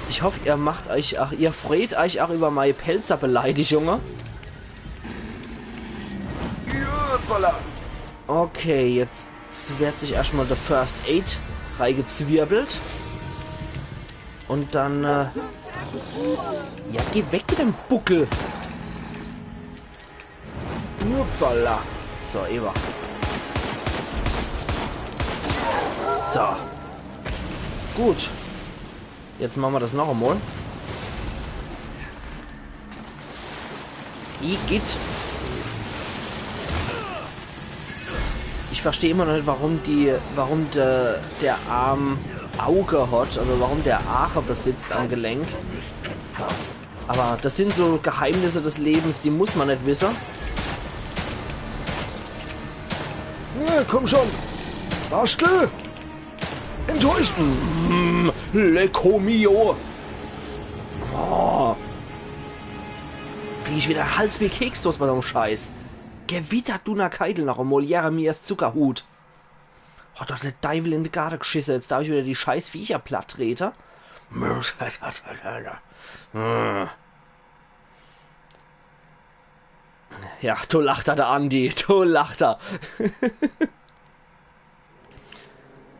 Ich hoff, ihr macht euch auch, ihr freut euch auch über meine Pälzer Beleidigungen. Okay, jetzt wird sich erstmal der First Aid reigezwirbelt. Und dann, äh, ja, geh weg mit dem Buckel. Hoppala. So, Eva. So. Gut. Jetzt machen wir das noch einmal. Igitt. Ich verstehe immer noch nicht, warum die, warum der, der Arm Auge hat, also warum der Aache besitzt am Gelenk. Aber das sind so Geheimnisse des Lebens, die muss man nicht wissen. Ja, komm schon! Bastel! Enttäuscht! Mm, Lecco mio! Oh. Krieg ich wieder Hals wie Keks los bei so einem Scheiß. Gewitter Dunnerkeidel noch einmal, Jeremias Zuckerhut. Hat doch der Deiwel in de Garde gschisse, jetzt darf ich wieder die scheiß Viecher platt trete. Ja, do lacht er, der Andi, do lacht er.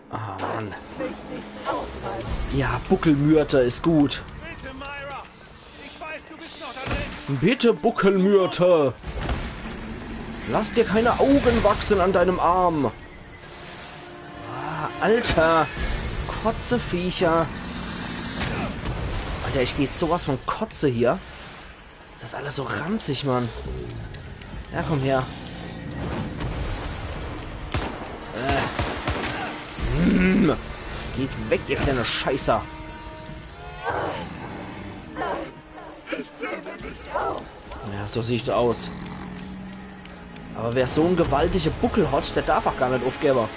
Ah, Mann. Ja, Buckelmyrte is gut. Bitte, Myra. Ich weiß, du bist noch da drin. Bitte, Buckelmyrte. Lass dir keine Augen wachsen an deinem Arm. Ah, Alter. Kotzeviecher. Alter, ich geh sowas von kotze hier. Is das alles so ranzig, Mann. Ja, komm her. Äh. Mm. Geht weg, ihr kleine Scheißer. Ja, so siehst du aus. Aber wer so en gewaltige Buckel hat, der darf auch gar net uffgewwe.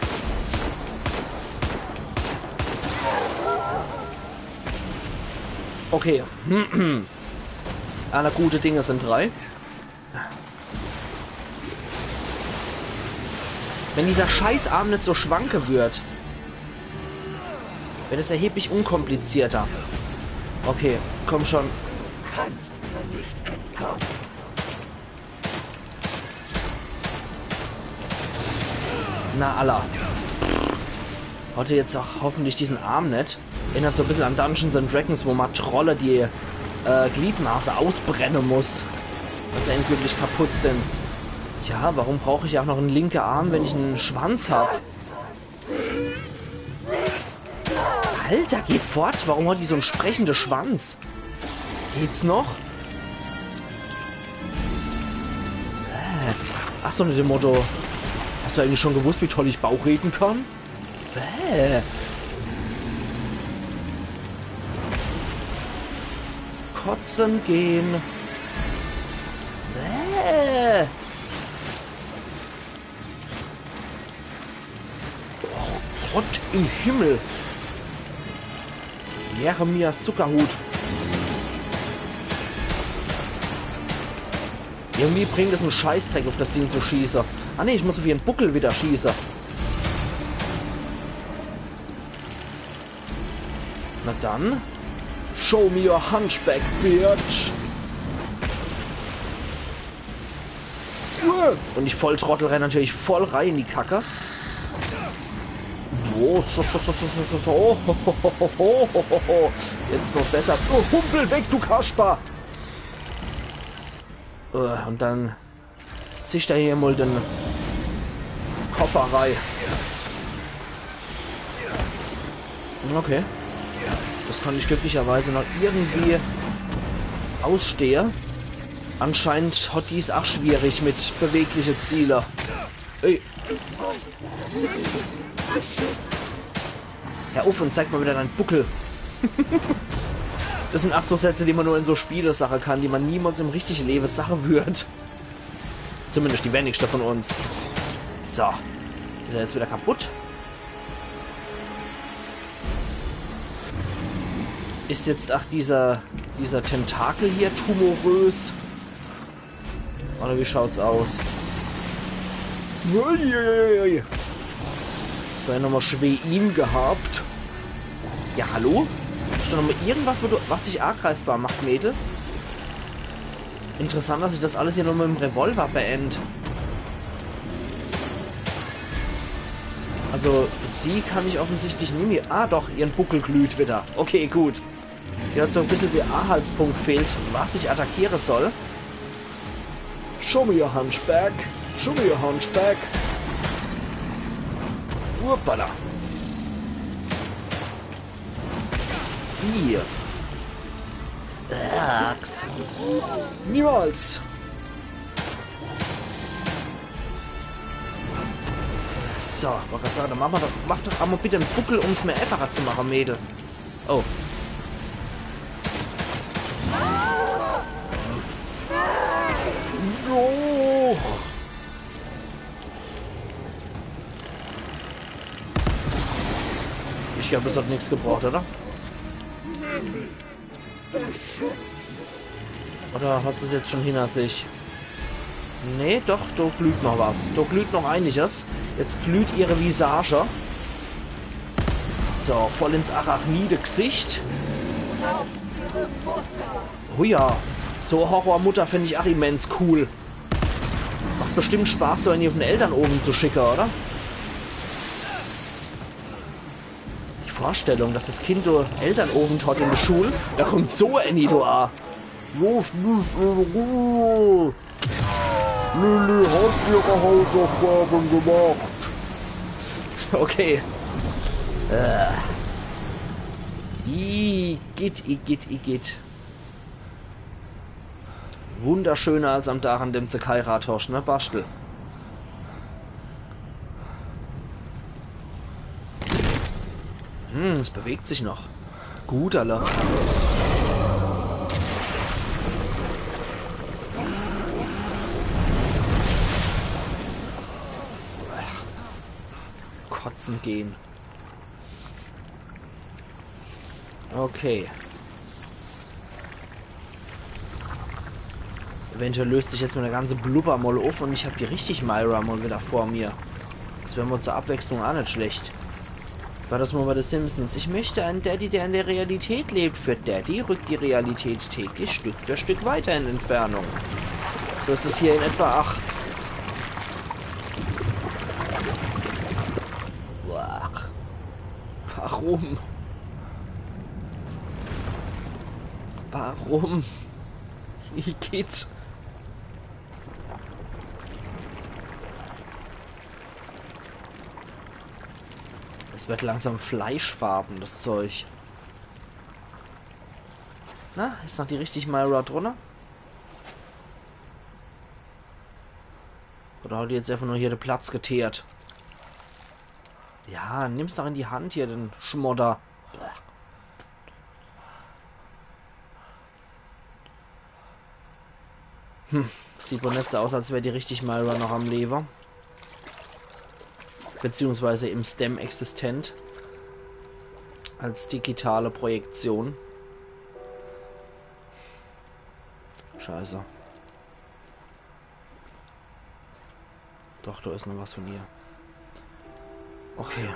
Okay. Alle gute Dinge sind drei. Wenn dieser Scheißarm net so schwanke würd. Wär das erheblich unkomplizierter. Okay, komm schon. Na, alla. Hat er jetzt auch hoffentlich diesen Arm net. Erinnert so e bissel an Dungeons and Dragons, wo ma Trolle die äh, Gliedmaße ausbrenne muss. Dass se endgültig kaputt sind. Ja, warum brauch ich auch noch en linke Arm, wenn ich en Schwanz hab? Alter, geh fort! Warum hat die so en sprechende Schwanz? Geht's noch? Äh, ach so, nach dem Motto. Hast du eigentlich schon gewusst, wie toll ich Bauch reden kann? Bäh. Kotzen gehen. Bäh. Oh Gott im Himmel. Jeremia Zuckerhut. Irgendwie bringt es en Scheißdreck, auf das Ding zu schieße. Ah nee, ich muss auf ihren Buckel wieder schieße. Na dann. Show me your hunchback, bitch. Und ich Volltrottel renn natürlich voll rein in die Kacke. Oh, so, so, so. Jetzt noch besser. Oh, Humpel weg, du Kasper! Äh, und dann zisch er hier mal den Koffer rein. Okay. Das kann ich glücklicherweise noch irgendwie ausstehe. Anscheinend hat die's auch schwierig mit bewegliche Ziele. Ey. Hör auf und zeig mal wieder deinen Buckel. Das sind auch so Sätze, die man nur in so Spiele sache kann, die man niemals im richtigen Leben sache wird. Zumindest die wenigste von uns. So. Ist er jetzt wieder kaputt? Ist jetzt, ach, dieser, dieser Tentakel hier tumorös? Oder wie schaut's aus? Uiuiui. Das war ja nochmal Schwein gehabt. Ja, hallo? Ist da nochmal irgendwas, wo du, was dich angreifbar macht, Mädel? Interessant, dass sich das alles hier nochmal im Revolver beendet. Also, sie kann ich offensichtlich nie mehr. Ah, doch, ihren Buckel glüht wieder. Okay, gut. Hier hat so ein bisschen der Anhaltspunkt fehlt, was ich attackieren soll. Show me your hunchback. Show me your hunchback. Uppala. Hier. Axt. Niemals. So, wollte gerade sagen, dann mach, mal doch, mach doch einmal bitte einen Buckel, um es mir einfacher zu machen, Mädel. Oh. No. Ich glaube, das hat nichts gebracht, oder? Oder hat sie es jetzt schon hinter sich? Nee, doch, da glüht noch was. Da glüht noch einiges. Jetzt glüht ihre Visage. So, voll ins arachnide Gesicht. Huja, so Horrormutter finde ich auch immens cool. Macht bestimmt Spaß, so eine auf den Elternabend zu schicken, oder? Die Vorstellung, dass das Kind do Elternabend hat in der Schule, da kommt so eine do an. Los, los, äh, Lilly hat ihre Hausaufgaben gemacht. Okay. Äh. Igitt, igitt, igitt. Wunderschöner als am Dach, an dem ze geheirat hosch, ne, Baschtel? Hm, es bewegt sich noch. Gut, Alter. Kotzen gehen. Okay. Eventuell löst sich jetzt mol de ganze Blubber mol uff un ich hab hier richtig Myra mol wieder vor mir. Des wär mol zur Abwechslung aa net schlecht. Wie war des mol bei de Simpsons? Ich möchte einen Daddy, der in der Realität lebt. Für Daddy rückt die Realität täglich Stück für Stück weiter in Entfernung. So is es hier in etwa. Ach. Boah. Warum? Warum? Igitt. Es wird langsam fleischfarben, des Zeug. Na, is noch die richtig Myra drunner? Oder hat die jetzt einfach nur hier de Platz geteert? Ja, nimm's doch in die Hand hier, den Schmodder. Hm, sieht wohl net so aus, als wär die richtig Myra noch am Lewe. Beziehungsweise im Stem existent. Als digitale Projektion. Scheiße. Doch, do is noch was von ihr. Okay.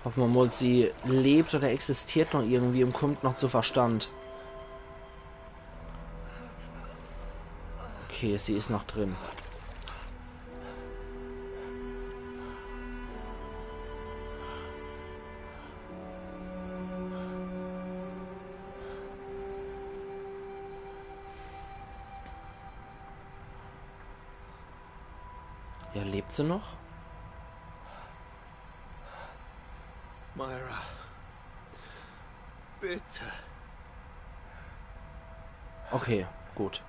Hoffe mer mol, sie lebt oder existiert noch irgendwie un kummt noch zu Verstand. Okay, sie is noch drin. Ja, lebt se noch? Myra. Bitte. Okay, gut.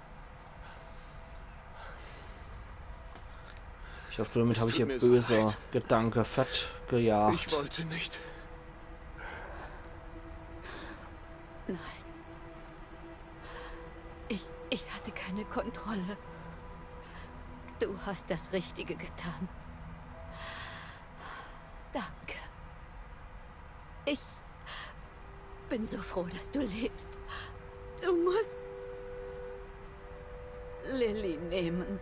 Ich hoffe, damit hab ich ihr böse Gedanke fett gejagt. Ich wollte nicht. Nein. Ich, ich hatte keine Kontrolle. Du hast das Richtige getan. Danke. Ich bin so froh, dass du lebst. Du musst Lily nehmen.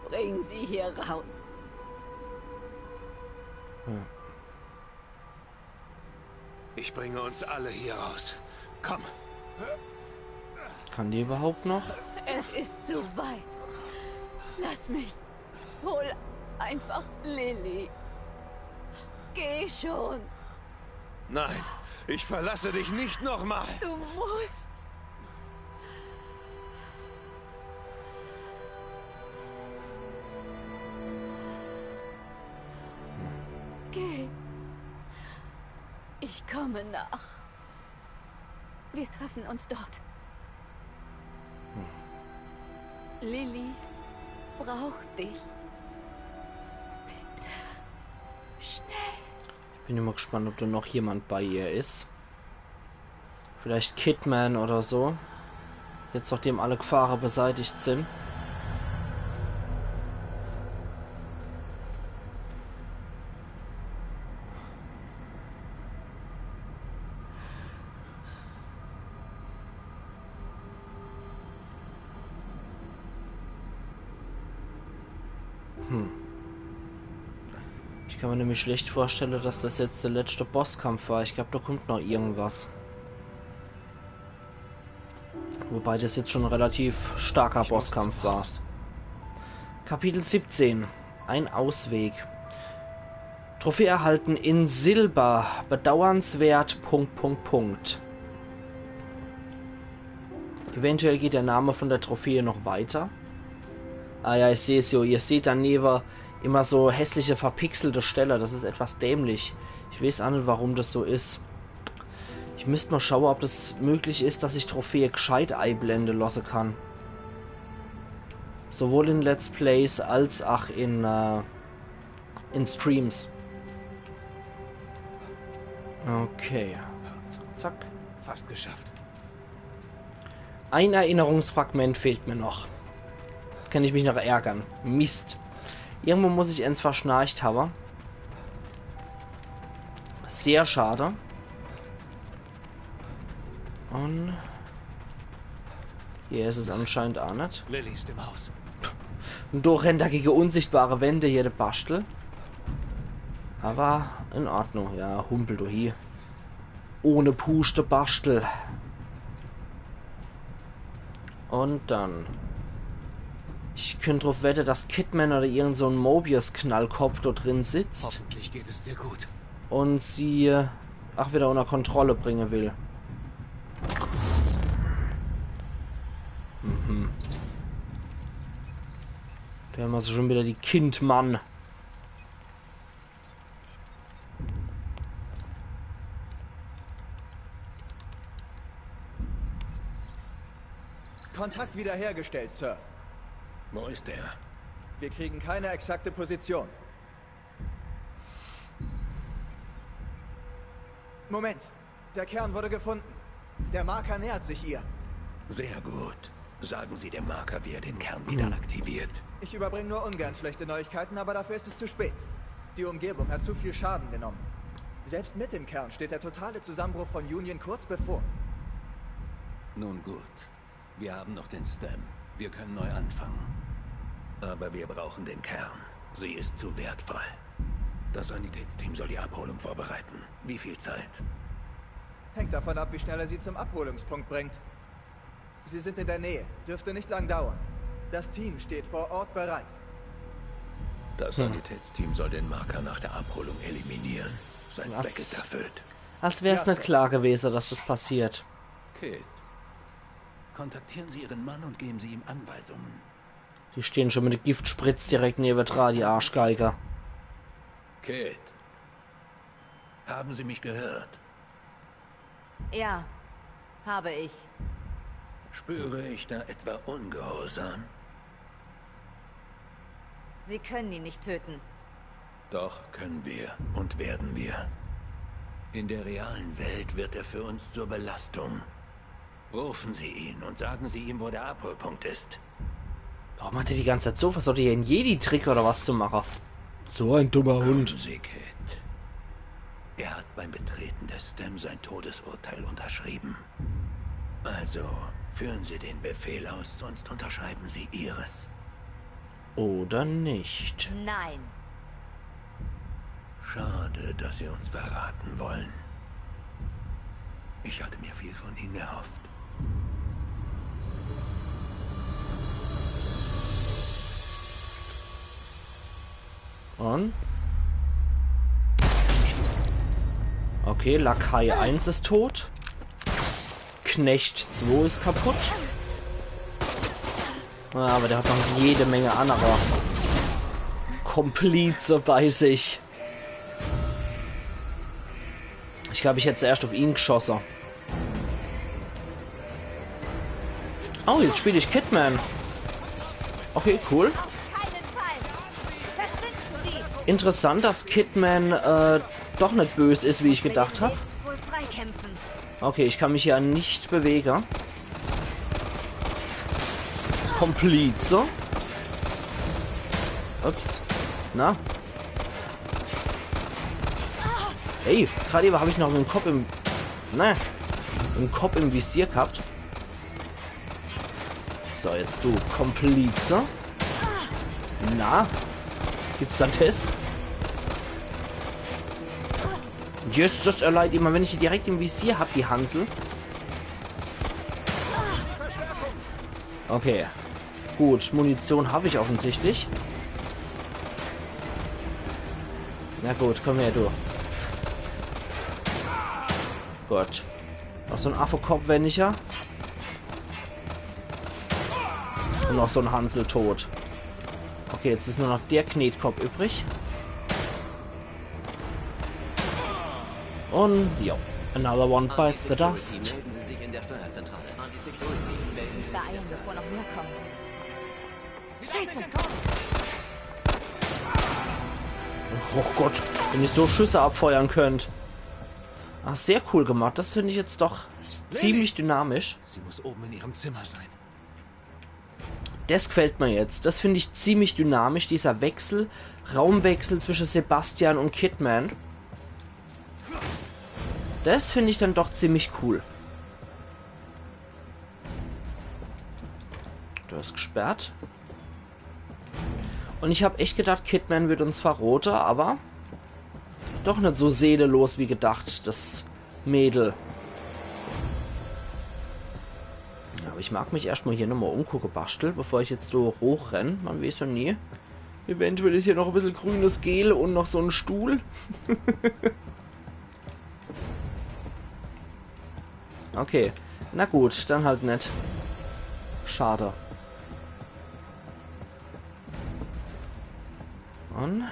Bring sie hier raus. Ja. Ich bringe uns alle hier raus. Komm. Kann die überhaupt noch? Es ist zu weit. Lass mich. Hol einfach Lily. Geh schon. Nein, ich verlasse dich nicht nochmal. Du musst. Geh. Ich komme nach. Wir treffen uns dort. Lily braucht dich. Bitte. Schnell. Ich bin immer gespannt, ob da noch jemand bei ihr is. Vielleicht Kidman oder so. Jetzt, nachdem alle Gfahre beseitigt sin. Hm. Ich kann mir nämlich schlecht vorstelle, dass das jetzt der letzte Bosskampf war. Ich glaub, da kommt noch irgendwas. Wobei das jetzt schon ein relativ starker Bosskampf war. Kapitel siebzehn. Ein Ausweg. Trophäe erhalten in Silber. Bedauernswert. Punkt, Punkt, Punkt. Eventuell geht der Name von der Trophäe noch weiter. Ah ja, ich seh's jo. Ihr seht daneben immer so hässliche, verpixelte Stelle. Das is etwas dämlich. Ich weiß auch nicht, warum das so is. Müsst mer schaue, ob das möglich is, dass ich Trophäe gscheit eiblende losse kann. Sowohl in Let's Plays als ach in, äh, in Streams. Okay. Zack. Fast geschafft. Ein Erinnerungsfragment fehlt mir noch. Kann ich mich noch ärgern. Mist. Irgendwo muss ich ens verschnarcht habe. Sehr schade. Und hier is es anscheinend ach net. Lily ist im Haus. Und do rennt er gege unsichtbare Wände hier, de Baschtel. Aber in Ordnung, ja, humpel du hie. Ohne Puschte, Baschtel. Und dann. Ich könnt druff wette, dass Kidman oder irgend so'n Mobius-Knallkopf do drin sitzt. Hoffentlich geht es dir gut. Und sie, äh, ach, wieder unter Kontrolle bringe will. Mhm. Do hämmer schon wieder die Kindmann. Kontakt wiederhergestellt, Sir. Wo ist er? Wir kriegen keine exakte Position. Moment, der Kern wurde gefunden. Der Marker nähert sich ihr. Sehr gut. Sagen Sie dem Marker, wie er den Kern wieder aktiviert. Ich überbringe nur ungern schlechte Neuigkeiten, aber dafür ist es zu spät. Die Umgebung hat zu viel Schaden genommen. Selbst mit dem Kern steht der totale Zusammenbruch von Union kurz bevor. Nun gut. Wir haben noch den Stem. Wir können neu anfangen. Aber wir brauchen den Kern. Sie ist zu wertvoll. Das Sanitätsteam soll die Abholung vorbereiten. Wie viel Zeit? Hängt davon ab, wie schnell er sie zum Abholungspunkt bringt. Sie sind in der Nähe. Dürfte nicht lang dauern. Das Team steht vor Ort bereit. Das Sanitätsteam soll den Marker nach der Abholung eliminieren. Sein Zweck ist erfüllt. Als wär's net klar gewese, dass das passiert. Kate, kontaktieren Sie Ihren Mann und geben Sie ihm Anweisungen. Die stehen schon mit der Giftspritz direkt neben dran, die Arschgeiger. Kate, haben Sie mich gehört? Ja, habe ich. Spüre ich da etwa Ungehorsam? Sie können ihn nicht töten. Doch können wir und werden wir. In der realen Welt wird er für uns zur Belastung. Rufen Sie ihn und sagen Sie ihm, wo der Abholpunkt ist. Warum hat er die ganze Zeit so? Versucht er hier en Jedi-Trick oder was zu machen? So ein dummer Hund. Kommen Sie, Kate. Er hat beim Betreten des Stem sein Todesurteil unterschrieben. Also, führen Sie den Befehl aus, sonst unterschreiben Sie Ihres. Oder nicht. Nein. Schade, dass Sie uns verraten wollen. Ich hatte mir viel von Ihnen erhofft. Und? Okay, Lakai eins ist tot. Knecht zwei ist kaputt. Ah, aber der hat noch jede Menge andere Komplize bei sich. Ich glaub, ich hätt zuerscht auf ihn geschosse. Oh, jetzt spiel ich Kidman. Okay, cool. Auf keinen Fall! Verschwinden Sie! Interessant, dass Kidman, äh, doch net bös is, wie ich gedacht hab. Wohl freikämpfen. Okay, ich kann mich hier net bewege. Komplize. Ups. Na? Ey, grad eben hab ich noch en Kopp im, ne, en Kopp im Visier gehabt. So, jetzt du Komplize. Na? Gibt's da en Test? Jesus, er leid immer, wenn ich die direkt im Visier hab, die Hansel. Okay. Gut, Munition hab ich offensichtlich. Na gut, komm her, du. Gut. Noch so en Affekopp weniger. Und noch so en Hansel tot. Okay, jetzt is nur noch der Knetkopp übrig. Und, jo. Another one bites the dust. Melden Sie sich in der Steuerzentrale. An die Security. Melden Sich beeilen, bevor noch mehr kommen. Scheiße! Oh Gott, wenn ihr so Schüsse abfeuern könnt. Ah, sehr cool gemacht. Das finde ich jetzt doch ziemlich dynamisch. Sie muss oben in ihrem Zimmer sein. Das gefällt mir jetzt. Das finde ich ziemlich dynamisch, dieser Wechsel, Raumwechsel zwischen Sebastian und Kidman. Das finde ich dann doch ziemlich cool. Du hast gesperrt. Und ich hab echt gedacht, Kidman wird uns verrote, aber doch nicht so seelenlos wie gedacht, das Mädel. Ja, aber ich mag mich erstmal hier nochmal umgucke, Bastel, bevor ich jetzt so hochrenn. Man weiß ja nie. Eventuell ist hier noch ein bisschen grünes Gel und noch so ein Stuhl. Okay. Na gut, dann halt net. Schade. Und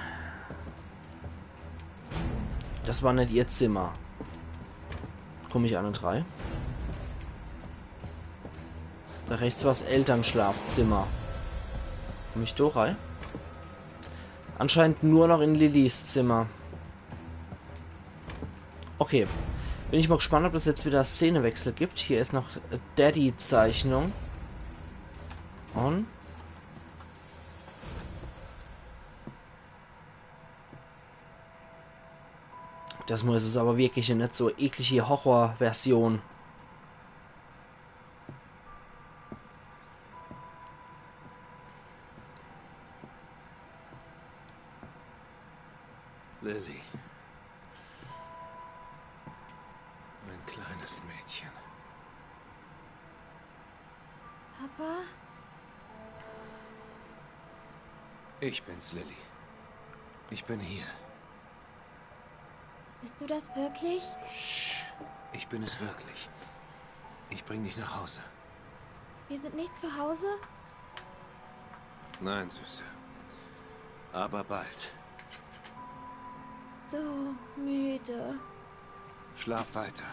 das war net ihr Zimmer. Komm ich an und rei? Da rechts war's Elternschlafzimmer. Komm ich do rei? Anscheinend nur noch in Lillys Zimmer. Okay. Bin ich mal gespannt, ob das jetzt wieder Szenewechsel gibt. Hier ist noch Daddy-Zeichnung. Und das muss es aber wirklich net so eklige Horrorversion. Lily. Ein kleines Mädchen. Papa? Ich bin's, Lily. Ich bin hier. Bist du das wirklich? Ich bin es wirklich. Ich bring dich nach Hause. Wir sind nicht zu Hause? Nein, Süße. Aber bald. So müde. Schlaf weiter.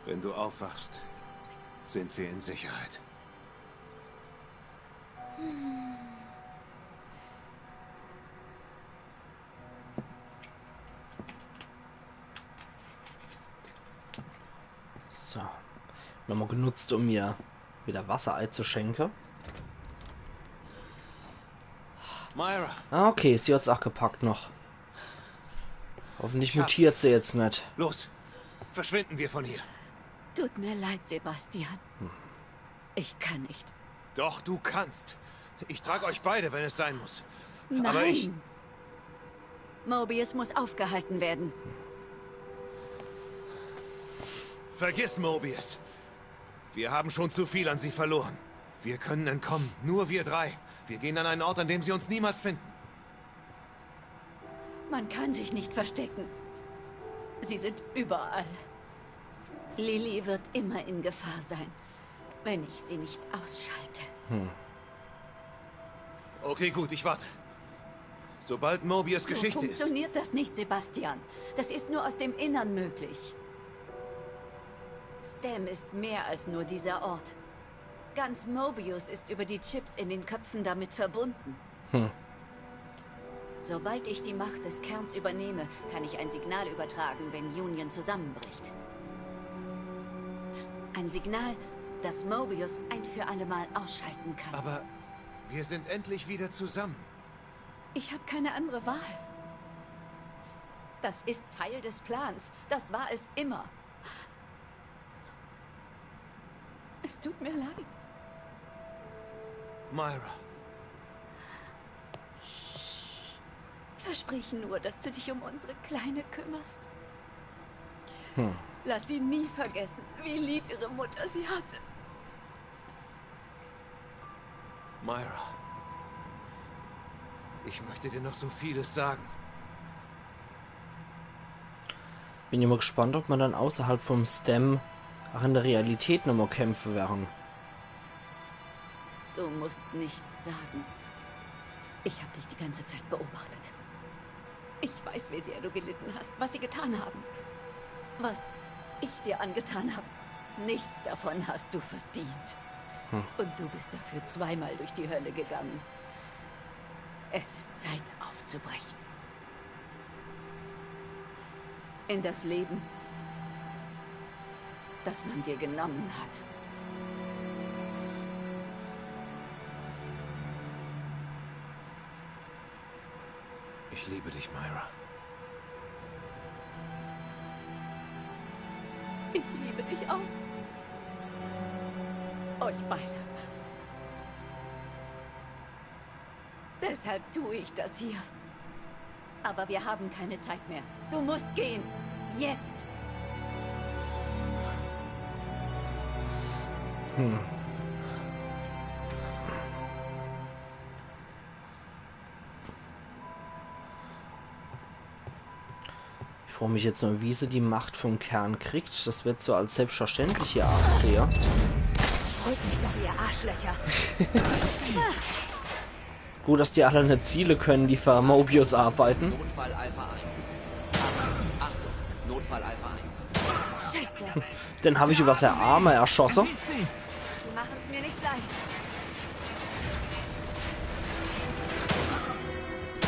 Wenn du aufwachst, sind wir in Sicherheit. So. Nochmal genutzt, um mir wieder Wasser einzuschenken. Myra, Ah, okay, sie hat's auch gepackt noch. Hoffentlich mutiert sie jetzt net. Los, verschwinden wir von hier. Tut mir leid, Sebastian. Ich kann nicht. Doch, du kannst. Ich trage euch beide, wenn es sein muss. Nein. Aber ich. Mobius muss aufgehalten werden. Vergiss Mobius. Wir haben schon zu viel an sie verloren. Wir können entkommen. Nur wir drei. Wir gehen an einen Ort, an dem sie uns niemals finden. Man kann sich nicht verstecken. Sie sind überall. Lily wird immer in Gefahr sein, wenn ich sie nicht ausschalte. Okay, gut, ich warte. Sobald Mobius So Geschichte ist. Funktioniert das nicht, Sebastian. Das ist nur aus dem Innern möglich. STEM ist mehr als nur dieser Ort. Ganz Mobius ist über die Chips in den Köpfen damit verbunden. Sobald ich die Macht des Kerns übernehme, kann ich ein Signal übertragen, wenn Union zusammenbricht. Ein Signal, das Mobius ein für alle Mal ausschalten kann. Aber wir sind endlich wieder zusammen. Ich habe keine andere Wahl. Das ist Teil des Plans. Das war es immer. Es tut mir leid. Myra, Versprich nur, dass du dich um unsere Kleine kümmerst. Lass sie nie vergessen, wie lieb ihre Mutter sie hatte. Myra. Ich möchte dir noch so vieles sagen. Bin immer gespannt, ob man dann außerhalb vom STEM auch in der Realität nochmal kämpfen werden. Du musst nichts sagen. Ich habe dich die ganze Zeit beobachtet. Ich weiß, wie sehr du gelitten hast, was sie getan haben. Was ich dir angetan habe, nichts davon hast du verdient. Hm. Und du bist dafür zweimal durch die Hölle gegangen. Es ist Zeit aufzubrechen. In das Leben, das man dir genommen hat. Ich liebe dich, Myra. Ich liebe dich auch. Euch beide. Deshalb tue ich das hier. Aber wir haben keine Zeit mehr. Du musst gehen. Jetzt. Hm. Ich frage mich jetzt nur, wie sie die Macht vom Kern kriegt. Das wird so als selbstverständlich hier angesehe. Holt mich doch, ihr Arschlöcher. Gut, dass die alle net ziele können, die für Mobius arbeiten. Notfall Alpha eins. Achtung, Achtung, Notfall Alpha eins. Scheiße. Den hab ich übers Arme erschosse. Die machen's mir nicht leicht.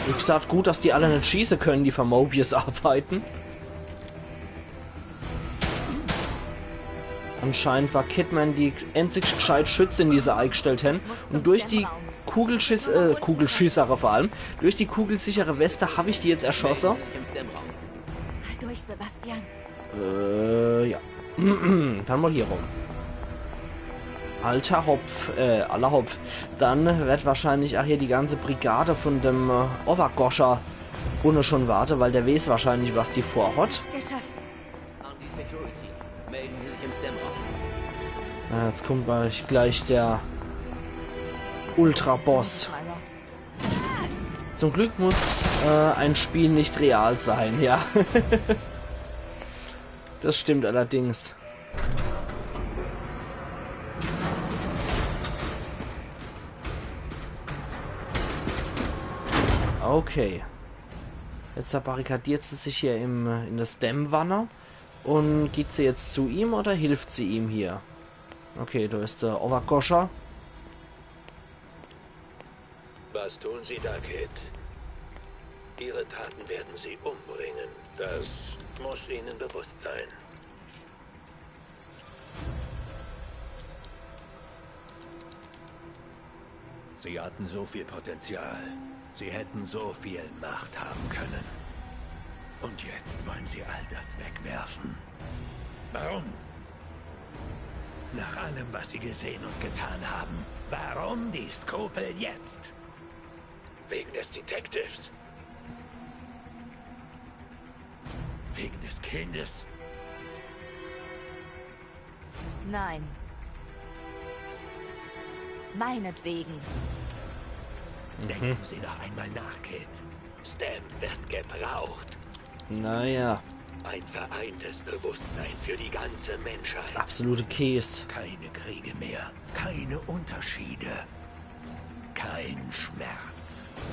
Wie gesagt, gut, dass die alle net schieße können, die für Mobius arbeiten. Anscheinend war Kidman die einzig gescheit Schützin, die sie eingestellt haben. Und durch die Kugelschiss, äh, Kugelschissere vor allem, durch die kugelsichere Weste hab ich die jetzt erschosse. Im Stemraum. Durch, Sebastian. Äh, ja. Dann mal hier rum. Alter Hopf, äh, aller Hopf. Dann wird wahrscheinlich auch hier die ganze Brigade von dem äh, Obergoscher unne schon warte, weil der weiß wahrscheinlich, was die vorhat. Geschafft. An die Security. Melden Sie sich im Stemraum. Äh, jetzt kommt gleich, gleich der Ultraboss. Myra. Zum Glück muss äh, ein Spiel nicht real sein, ja. Das stimmt allerdings. Okay. Jetzt verbarrikadiert sie sich hier im, äh, in der Stemwanne und geht sie jetzt zu ihm oder hilft sie ihm hier? Okay, da ist der Obergoscher. Was tun Sie da, Kid? Ihre Taten werden Sie umbringen. Das muss Ihnen bewusst sein. Sie hatten so viel Potenzial. Sie hätten so viel Macht haben können. Und jetzt wollen Sie all das wegwerfen. Warum? Nach allem, was Sie gesehen und getan haben, warum die Skrupel jetzt? Wegen des Detectives. Wegen des Kindes. Nein. Meinetwegen. Denken Sie noch einmal nach, Kid. Stem wird gebraucht. Naja. Ein vereintes Bewusstsein für die ganze Menschheit. Absolute Käse. Keine Kriege mehr. Keine Unterschiede. Kein Schmerz.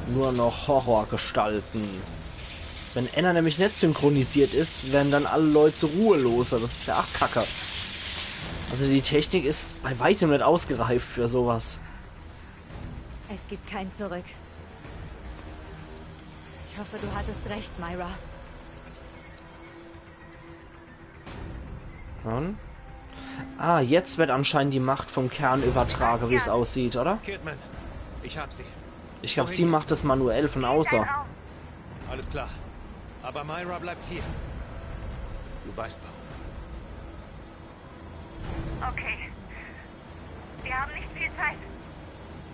Nur noch Horrorgestalten. Wenn einer nämlich nicht synchronisiert ist, werden dann alle Leute zu Ruhe los. Das ist ja auch kacke. Also die Technik ist bei weitem nicht ausgereift für sowas. Es gibt kein Zurück. Ich hoffe, du hattest recht, Myra. Dann. Ah, jetzt wird anscheinend die Macht vom Kern übertragen, wie es aussieht, oder? Kidman, ich hab sie. Ich glaub, sie macht das manuell von außen. Alles klar. Aber Myra bleibt hier. Du weißt warum. Okay. Wir haben nicht viel Zeit.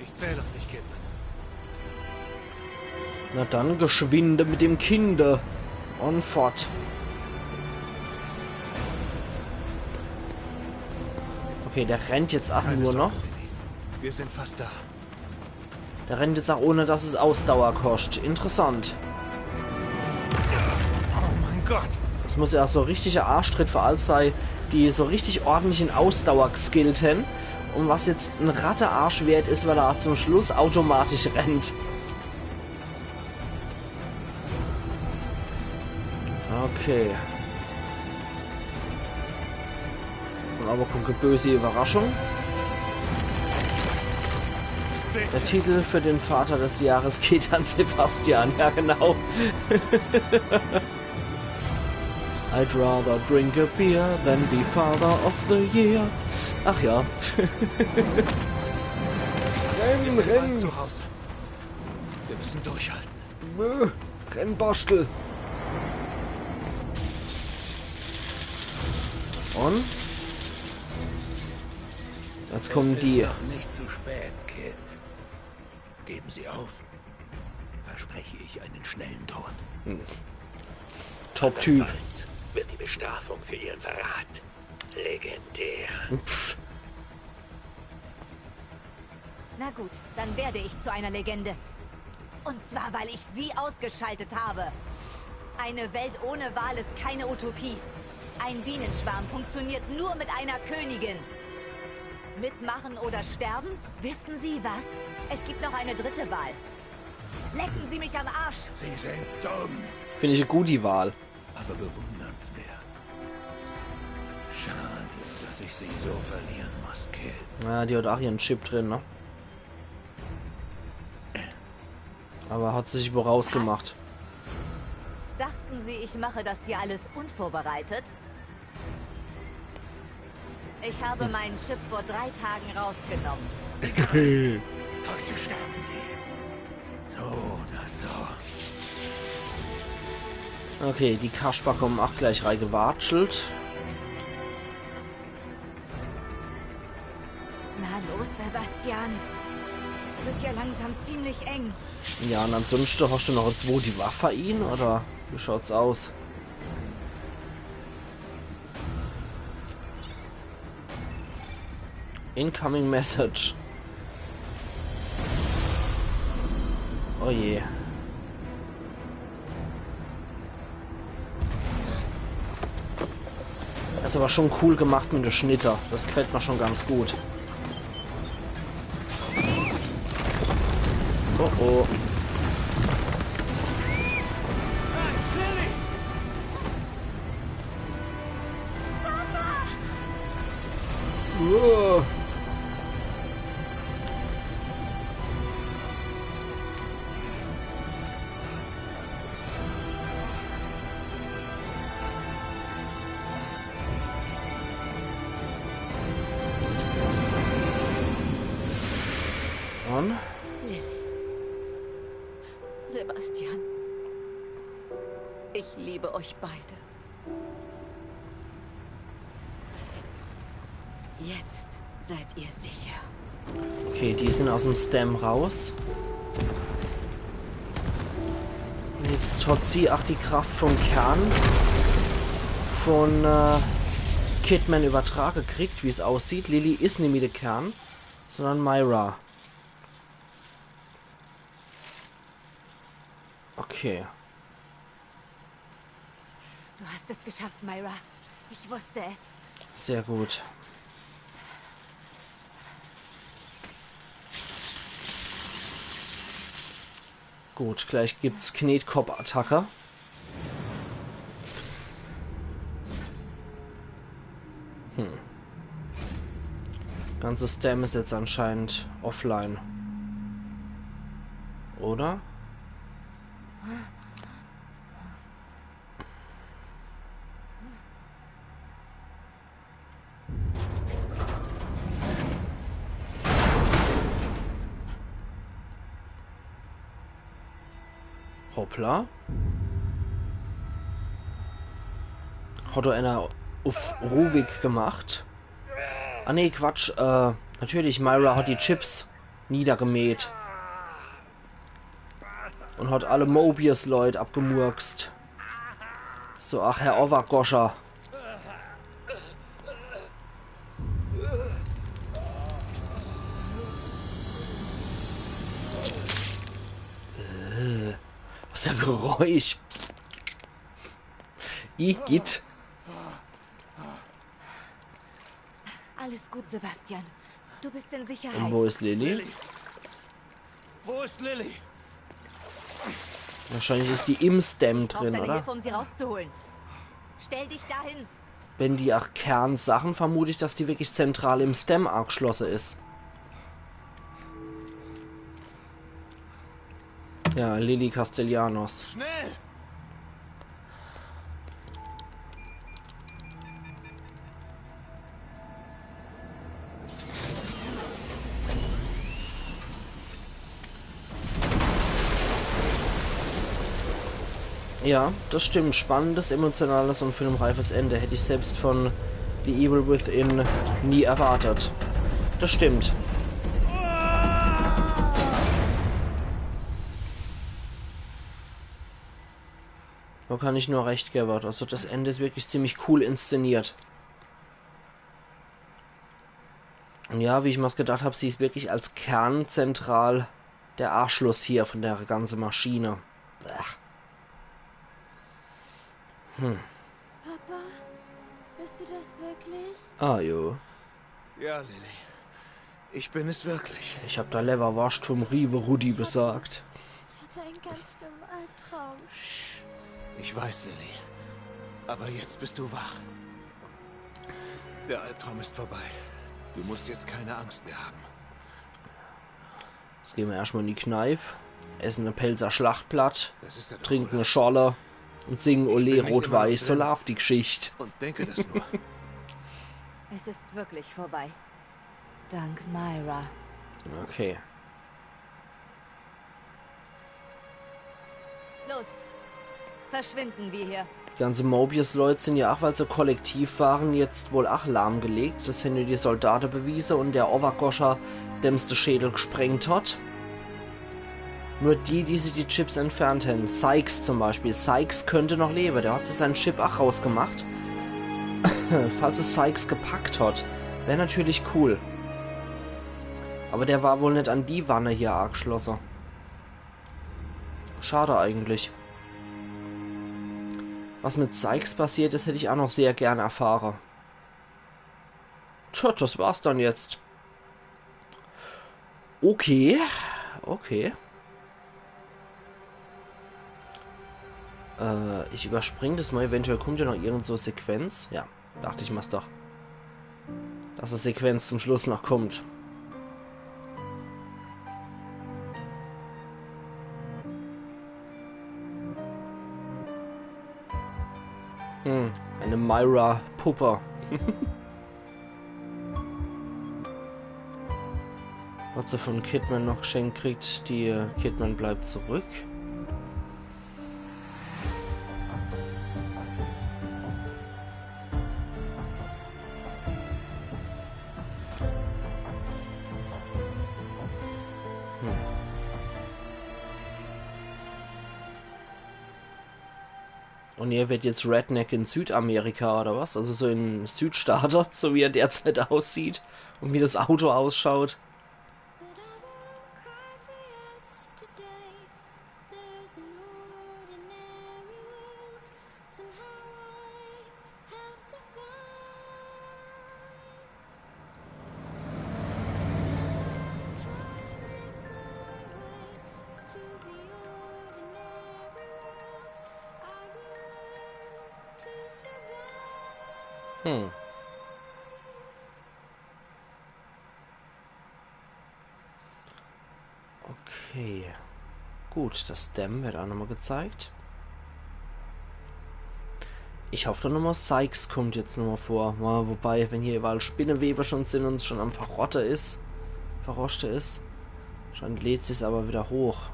Ich zähl auf dich, Kidman. Na dann, geschwinde mit dem Kinde. Und fort. Okay, der rennt jetzt auch Keine nur Sorge, noch. Lilly. Wir sind fast da. Der rennt jetzt auch ohne, dass es Ausdauer kostet. Interessant. Oh mein Gott. Das muss ja auch so richtiger Arschtritt für all sei, die so richtig ordentlich in Ausdauer geskillt haben. Und was jetzt ein Ratte-Arsch wert ist, weil er zum Schluss automatisch rennt. Okay. Aber kommt eine böse Überraschung. Der Titel für den Vater des Jahres geht an Sebastian. Ja, genau. I'd rather drink a beer than be father of the year. Ach ja. Renn, renn! Zu Hause. Wir müssen durchhalten. Nö, Rennborstel. Und? Jetzt kommen die. Es ist noch nicht zu spät, Kid. Geben Sie auf. Verspreche ich einen schnellen Tod. Top-Typ. Andernfalls wird die Bestrafung für Ihren Verrat legendär. Pff. Na gut, dann werde ich zu einer Legende. Und zwar, weil ich Sie ausgeschaltet habe. Eine Welt ohne Wahl ist keine Utopie. Ein Bienenschwarm funktioniert nur mit einer Königin. Mitmachen oder sterben? Wissen Sie was? Es gibt noch eine dritte Wahl. Lecken Sie mich am Arsch! Sie sind dumm, Finde ich gut, die Wahl. Aber bewundernswert. Schade, dass ich Sie so verlieren muss, Kid. Ja, die hat auch ihren Chip drin, ne? Aber hat sich wo rausgemacht. Dachten Sie, ich mache das hier alles unvorbereitet? Ich habe meinen Chip vor drei Tagen rausgenommen. Heute sterben Sie. So oder so. Okay, die Kasper kommen auch gleich reigewatschelt. Na los, Sebastian. Wird ja langsam ziemlich eng. Ja, und ansonsten hast du noch eine zweite Waffe ihn, oder wie schaut's aus? Incoming Message. Oh je. Das ist aber schon cool gemacht mit der Schnitter. Das gefällt mir schon ganz gut. Oh oh. Uah. Und? Lilly. Sebastian. Ich liebe euch beide. Jetzt seid ihr sicher. Okay, die sind aus dem Stem raus. Und jetzt hat sie auch die Kraft vom Kern von äh, Kidman übertragen gekriegt, wie es aussieht. Lilly ist nicht mehr der Kern, sondern Myra. Okay. Du hast es geschafft, Myra. Ich wusste es. Sehr gut. Gut, gleich gibt's Knetkopp-Attacke. Hm. Ganze Stem ist jetzt anscheinend offline. Oder? Hoppla. Hat do einer uff Ruvik gemacht? Ah nee, Quatsch. Äh, natürlich, Myra hat die Chips niedergemäht. Und hat alle Mobius-Leut abgemurkst. So, ach, Herr Overgoscher. Äh, was für ein Geräusch. Igitt. Alles gut, Sebastian. Du bist in Sicherheit. Und wo ist Lilly? Wo ist Lilly? Wahrscheinlich ist die im Stem drin, oder? Ich brauch deine Hilfe, um sie rauszuholen. Stell dich dahin. Wenn die ach Kernsachen, vermut ich, dass die wirklich zentral im Stem aageschlosse is. Ja, Lili Castellanos. Schnell! Ja, das stimmt. Spannendes, emotionales und filmreifes Ende hätte ich selbst von The Evil Within nie erwartet. Das stimmt. Da kann ich nur recht gebe. Also das Ende is wirklich ziemlich cool inszeniert. Und ja, wie ich mir's gedacht hab, sie is wirklich als Kernzentral der Aaschluss hier von der ganze Maschine. Blech. Papa, bist du das wirklich? Ah, jo. Ja, Lili. Ich bin es wirklich. Ich hab der Lewwerworscht vom Riewe Rudi besorgt. Ich hatte einen ganz schlimmen Albtraum. Ich weiß, Lili. Aber jetzt bist du wach. Der Albtraum ist vorbei. Du musst jetzt keine Angst mehr haben. Jetzt gehn mer erschtmol in die Kneip, essen e Pälzer Schlachtplatt, Das ist der trinken Bruder. e Schorle und singen Ole bin nicht immer Rot-Weiß, noch so drin. laaft die Gschicht. Und denke das nur. Es ist wirklich vorbei. Dank Myra. Okay. Los, verschwinden wir hier. Die ganze Mobius-Leut sin ja ach, weil se kollektiv waren, jetzt wohl ach lahmgelegt. Das hän jo die Soldate bewiese und der Owwergoscher, dem's de Schädel gsprengt hat. Nur die, die sich die Chips entfernt hän. Sykes zum Beispiel. Sykes könnt noch lewe. Der hat sich sein Chip ach rausgemacht. Falls es Sykes gepackt hat, wär natürlich cool. Aber der war wohl net an die Wanne hier aageschlosse. Schade eigentlich. Was mit Sykes passiert is, hätt ich ach noch sehr gern erfahre. Tja, das war's dann jetzt. Okay. Okay. Äh, ich überspring das mol. Eventuell kommt ja noch irgend so Sequenz. Ja, dacht ich mer's doch. Dass e Sequenz zum Schluss noch kommt. Hm, e Myra-Puppe. Hat se von Kidman noch gschenkt kriegt. Die, äh, Kidman bleibt zurück. Hm. Und er wird jetzt Redneck in Südamerika oder was? Also so in Südstaate, so wie er derzeit aussieht und wie das Auto ausschaut. But I won't cry for yesterday. There's an ordinary world. Somehow I have to find. As I try to make my way to the ordinary world, I will learn to survive. Hm. Okay. Gut, das Stem wird auch nochmal gezeigt. Ich hoff doch nochmal, Sykes kommt jetzt nochmal vor. Ja, wobei, wenn hier überall Spinnewebe schon sind und es schon am Verrotte is, Verroschte is, schon lädt sich's aber wieder hoch.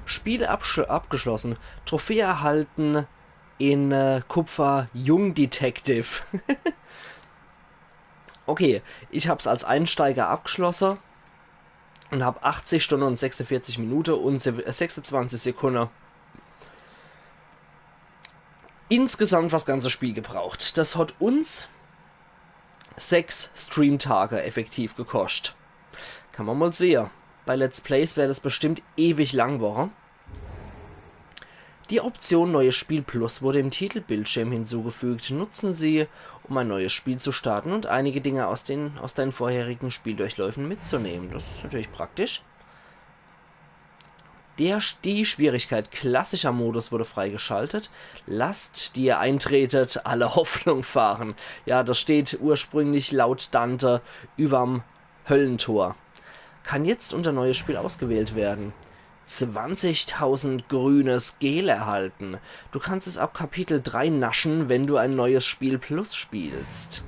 Spiel absch- abgeschlossen. Trophäe erhalten in äh, Kupfer Jung Detective. Okay, ich hab's als Einsteiger abgeschlosse und hab achtzig Stunde und sechsundvierzig Minute und se- äh, sechsundzwanzig Sekunde insgesamt fürs ganze Spiel gebraucht. Das hat uns sechs Streamtage effektiv gekoscht. Kann man mal sehe. Bei Let's Plays wär das bestimmt ewig lang worre. Die Option Neues Spiel Plus wurde im Titelbildschirm hinzugefügt. Nutzen Sie, um ein neues Spiel zu starten und einige Dinge aus, den, aus deinen vorherigen Spieldurchläufen mitzunehmen. Das ist natürlich praktisch. Der, die Schwierigkeit klassischer Modus wurde freigeschaltet. Lasst, die ihr eintretet, alle Hoffnung fahren. Ja, das steht ursprünglich laut Dante überm Höllentor. Kann jetzt unter neues Spiel ausgewählt werden. Zwanzigtausend grünes Gel erhalten. Du kannst es ab Kapitel drei naschen, wenn du ein neues Spiel Plus spielst.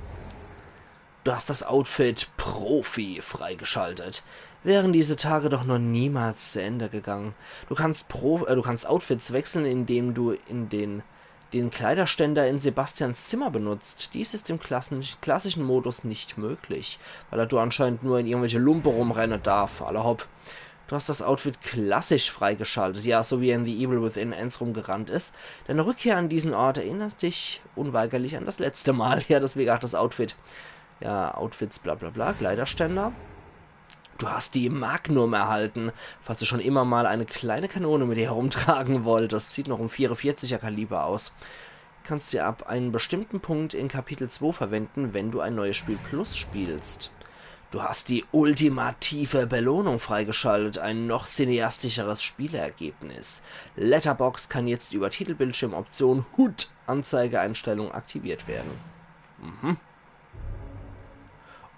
Du hast das Outfit Profi freigeschaltet. Wären diese Tage doch noch niemals zu Ende gegangen. Du kannst Pro, äh, du kannst Outfits wechseln, indem du in den, den Kleiderständer in Sebastians Zimmer benutzt. Dies ist im klassen, klassischen Modus nicht möglich, weil er du anscheinend nur in irgendwelche Lumpe rumrenne darf. Alla hopp. Du hast das Outfit klassisch freigeschaltet, ja, so wie er in The Evil Within eins rumgerannt ist. Deine Rückkehr an diesen Ort erinnerst dich unweigerlich an das letzte Mal. Ja, deswegen auch das Outfit. Ja, Outfits, bla bla bla, Kleiderständer. Du hast die Magnum erhalten, falls du schon immer mal eine kleine Kanone mit dir herumtragen wolltest. Sieht noch im vierundvierziger Kaliber aus. Kannst sie ab einem bestimmten Punkt in Kapitel zwei verwenden, wenn du ein neues Spiel Plus spielst. Du hast die ultimative Belohnung freigeschaltet, ein noch cineastischeres Spielergebnis. Letterboxd kann jetzt über Titelbildschirm Option H U D Anzeigeeinstellung aktiviert werden. Mhm.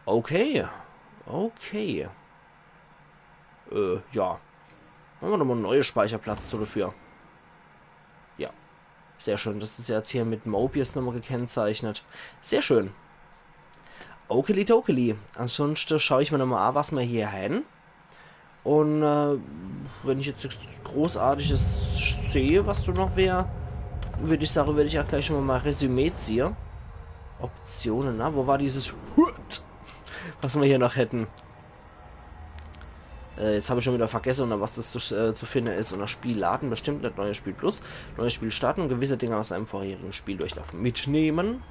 Okay. Okay. Äh, ja. Mache mer nochmal en neie Speicherplatz zu dafür. Ja. Sehr schön. Das ist jetzt hier mit Mobius nochmal gekennzeichnet. Sehr schön. Okeli dokeli. Ansonsten schaue ich mir nochmal an, was mer hier hen. Und äh, wenn ich jetzt nichts Großartiges sehe, was do noch wär, würd ich sagen, würd ich auch gleich schon mal mein Resümee ziehe. Optionen, na, wo war dieses Hut, was mer hier noch hätten? Äh, jetzt hab ich schon wieder vergessen, unter was das zu, äh, zu finden ist. Unter Spiel laden, bestimmt nicht, neues Spiel plus. Neues Spiel starten und gewisse Dinge aus einem vorherigen Spieldurchlauf mitnehmen.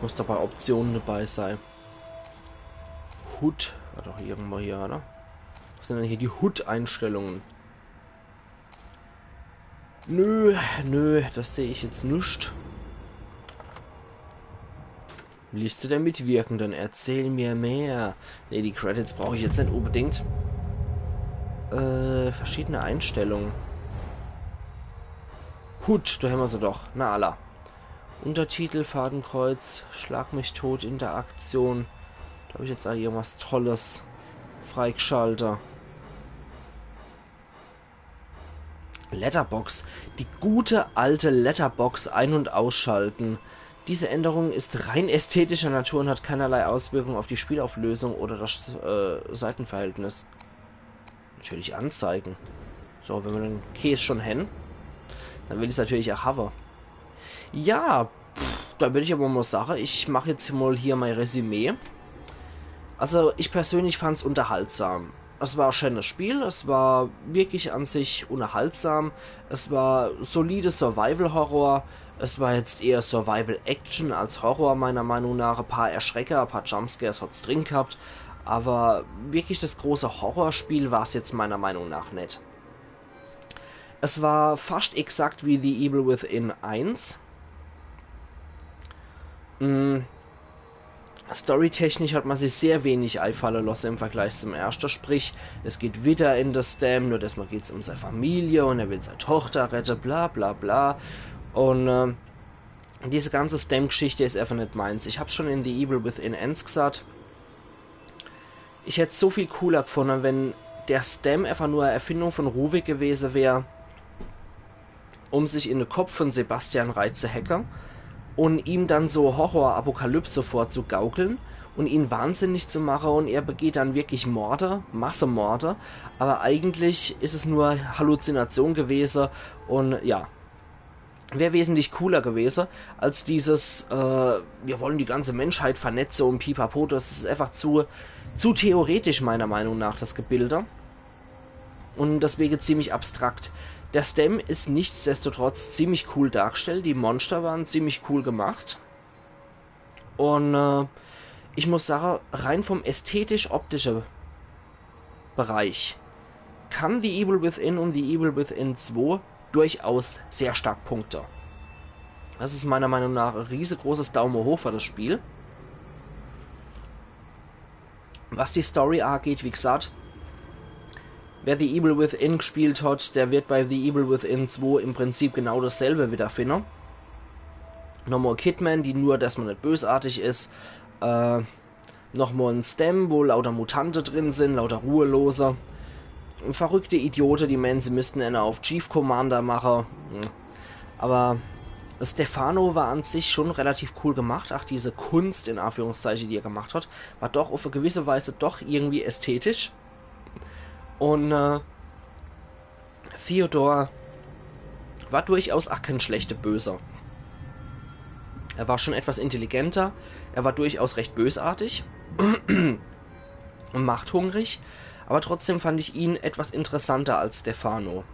Muss doch bei Optionen dabei sein. H U D. War doch irgendwo hier, oder? Was sind denn hier die H U D-Einstellungen? Nö, nö, das sehe ich jetzt nicht. Liste der Mitwirkenden, erzähl mir mehr. Nee, die Credits brauche ich jetzt nicht unbedingt. Äh, verschiedene Einstellungen. H U D, do hämmer se doch. Na alla. Untertitel, Fadenkreuz, Schlag mich tot, Interaktion. Do hab ich jetzt auch irgendwas Tolles freigeschaltet. Letterboxd. Die gute alte Letterboxd ein- und ausschalten. Diese Änderung ist rein ästhetischer Natur und hat keinerlei Auswirkung auf die Spielauflösung oder das äh, Seitenverhältnis. Natürlich anzeigen. So, wenn mer den Käs schon hen, dann will ich's natürlich auch haben. Ja, pff, da würd ich aber mal sagen, ich mach jetzt mal hier mein Resümee. Also, ich persönlich fand's unterhaltsam. Es war ein schönes Spiel, es war wirklich an sich unterhaltsam. Es war solides Survival-Horror. Es war jetzt eher Survival-Action als Horror, meiner Meinung nach. Ein paar Erschrecker, ein paar Jumpscares hat's drin gehabt. Aber wirklich das große Horrorspiel war's jetzt meiner Meinung nach nicht. Es war fast exakt wie The Evil Within eins. Mm. Storytechnisch hat man sich sehr wenig einfallen lassen im Vergleich zum ersten. Sprich, es geht wieder in das Dam, nur diesmal geht's um seine Familie und er will seine Tochter retten, bla bla bla. Und äh, diese ganze Stam-Geschichte ist einfach nicht meins. Ich hab's schon in The Evil Within eins gesagt. Ich hätt's so viel cooler gefunden, wenn der Stam einfach nur eine Erfindung von Ruvik gewesen wär, um sich in den Kopf von Sebastian reinzuhacken und ihm dann so Horror-Apokalypse vorzugaukeln und ihn wahnsinnig zu machen und er begeht dann wirklich Morde, Massenmorde, aber eigentlich ist es nur Halluzination gewesen und ja, wäre wesentlich cooler gewesen als dieses, äh, wir wollen die ganze Menschheit vernetzen und pipapo, das ist einfach zu, zu theoretisch meiner Meinung nach, das Gebilde. Und deswegen ziemlich abstrakt. Der Stam ist nichtsdestotrotz ziemlich cool dargestellt. Die Monster waren ziemlich cool gemacht. Und äh, ich muss sagen, rein vom ästhetisch-optischen Bereich kann The Evil Within und The Evil Within zwei durchaus sehr stark punkten. Das ist meiner Meinung nach ein riesengroßes Daumen hoch für das Spiel. Was die Story ageht, wie gesagt, wer The Evil Within gespielt hat, der wird bei The Evil Within zwei im Prinzip genau dasselbe wiederfinden. Nochmal Kidman, die nur, dass man nicht bösartig ist. Äh, nochmal ein Stem, wo lauter Mutante drin sind, lauter Ruhelose. Verrückte Idiote, die meinen, sie müssten einer auf Chief Commander machen. Hm. Aber Stefano war an sich schon relativ cool gemacht. Ach, diese Kunst in Anführungszeichen, die er gemacht hat, war doch auf eine gewisse Weise doch irgendwie ästhetisch. Und äh, Theodore war durchaus auch kein schlechter Böser. Er war schon etwas intelligenter, er war durchaus recht bösartig und machthungrig, aber trotzdem fand ich ihn etwas interessanter als Stefano.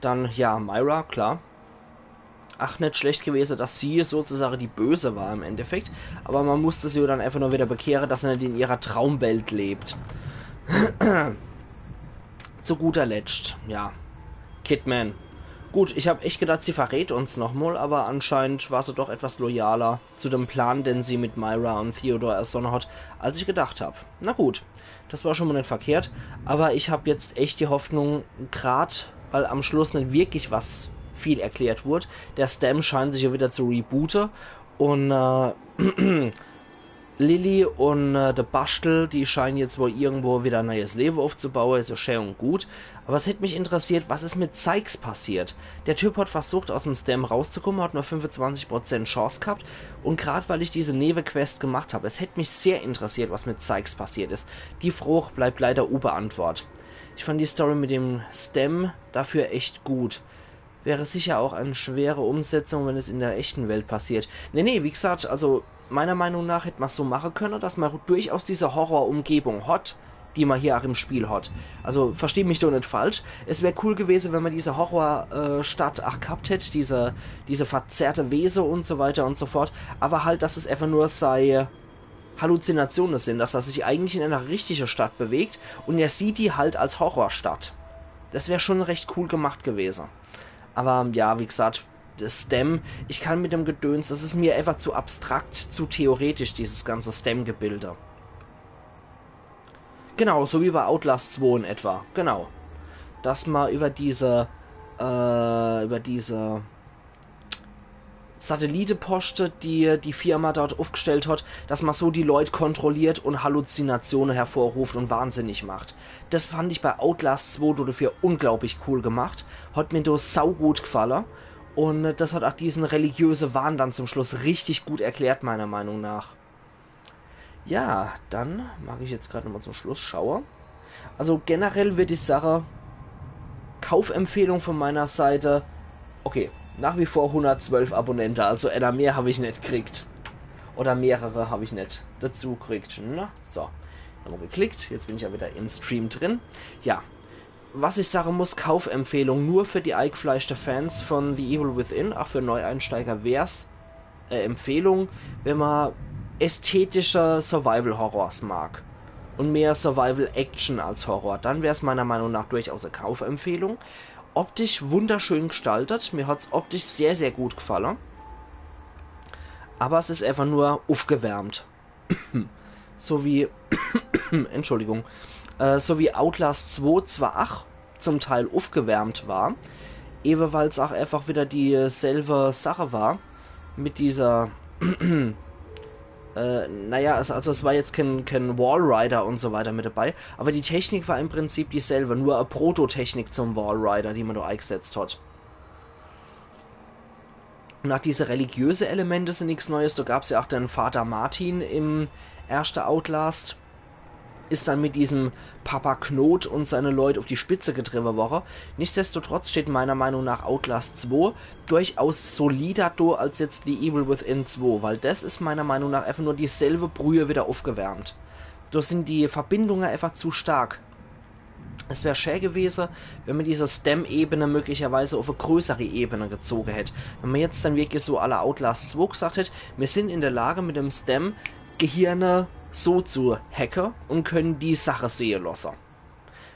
Dann, ja, Myra, klar. Ach, nicht schlecht gewesen, dass sie sozusagen die Böse war im Endeffekt. Aber man musste sie dann einfach nur wieder bekehren, dass sie nicht in ihrer Traumwelt lebt. Zu guter Letzt, ja. Kidman. Gut, ich hab echt gedacht, sie verrät uns nochmal, aber anscheinend war sie doch etwas loyaler zu dem Plan, den sie mit Myra und Theodore ersonnen hat, als ich gedacht hab. Na gut, das war schon mal nicht verkehrt, aber ich hab jetzt echt die Hoffnung, grad weil am Schluss nicht wirklich was viel erklärt wurde, der Stem scheint sich ja wieder zu rebooten und äh, Lilly und äh, der Baschtel, die scheinen jetzt wohl irgendwo wieder ein neues Leben aufzubauen, ist ja schön und gut. Aber es hätte mich interessiert, was ist mit Sykes passiert? Der Typ hat versucht, aus dem Stem rauszukommen, hat nur fünfundzwanzig Prozent Chance gehabt. Und grad weil ich diese Nebenquest gemacht habe, es hätte mich sehr interessiert, was mit Sykes passiert ist. Die Frage bleibt leider unbeantwortet. Ich fand die Story mit dem Stem dafür echt gut. Wäre sicher auch eine schwere Umsetzung, wenn es in der echten Welt passiert. Nee, nee, wie gesagt, also meiner Meinung nach hätte man es so machen können, dass man durchaus diese Horrorumgebung hat, die man hier auch im Spiel hat. Also versteh mich doch nicht falsch. Es wäre cool gewesen, wenn man diese Horrorstadt auch gehabt hätte, diese, diese verzerrte Wesen und so weiter und so fort. Aber halt, dass es einfach nur sei Halluzinationen sind, dass er sich eigentlich in einer richtigen Stadt bewegt und er sieht die halt als Horrorstadt. Das wäre schon recht cool gemacht gewesen. Aber ja, wie gesagt, das Stem, ich kann mit dem Gedöns, das ist mir einfach zu abstrakt, zu theoretisch, dieses ganze Stem-Gebilde. Genau, so wie bei Outlast zwei in etwa. Genau. Dass man über diese, äh, über diese Satelliteposte, die die Firma dort aufgestellt hat, dass man so die Leute kontrolliert und Halluzinationen hervorruft und wahnsinnig macht. Das fand ich bei Outlast zwei dafür unglaublich cool gemacht. Hat mir das saugut gefallen. Und das hat auch diesen religiösen Wahn dann zum Schluss richtig gut erklärt, meiner Meinung nach. Ja, dann mag ich jetzt gerade nochmal zum Schluss schauen. Also generell würde ich sagen, Kaufempfehlung von meiner Seite. Okay, nach wie vor hundertzwölf Abonnenten, also einer mehr habe ich nicht gekriegt. Oder mehrere habe ich nicht dazu gekriegt. Na, so. Nochmal geklickt, jetzt bin ich ja wieder im Stream drin. Ja, was ich sagen muss, Kaufempfehlung nur für die eingefleischte Fans von The Evil Within, auch für Neueinsteiger wär's äh, Empfehlung, wenn man ästhetische Survival-Horrors mag und mehr Survival-Action als Horror, dann wär's meiner Meinung nach durchaus eine Kaufempfehlung. Optisch wunderschön gestaltet, mir hat's optisch sehr, sehr gut gefallen. Aber es ist einfach nur aufgewärmt. So wie, Entschuldigung, äh, so wie Outlast zwei zwar auch zum Teil aufgewärmt war, eben weil's auch einfach wieder dieselbe Sache war mit dieser, äh, naja, es, also es war jetzt kein, kein Walrider und so weiter mit dabei, aber die Technik war im Prinzip dieselbe, nur eine Prototechnik zum Walrider, die man da eingesetzt hat. Und auch diese religiöse Elemente sind nichts Neues. Da gab's ja auch den Vater Martin im ersten Outlast. Ist dann mit diesem Papa Knoth und seine Leute auf die Spitze getrieben worden. Nichtsdestotrotz steht meiner Meinung nach Outlast zwei durchaus solider da als jetzt The Evil Within zwei, weil das ist meiner Meinung nach einfach nur dieselbe Brühe wieder aufgewärmt. Da sind die Verbindungen einfach zu stark. Es wär schön gewesen, wenn man diese Stem-Ebene möglicherweise auf eine größere Ebene gezogen hätte. Wenn man jetzt dann wirklich so à la Outlast zwei gesagt hätte, wir sind in der Lage, mit dem Stem Gehirne so zu hacken und können die Sache sehen lassen.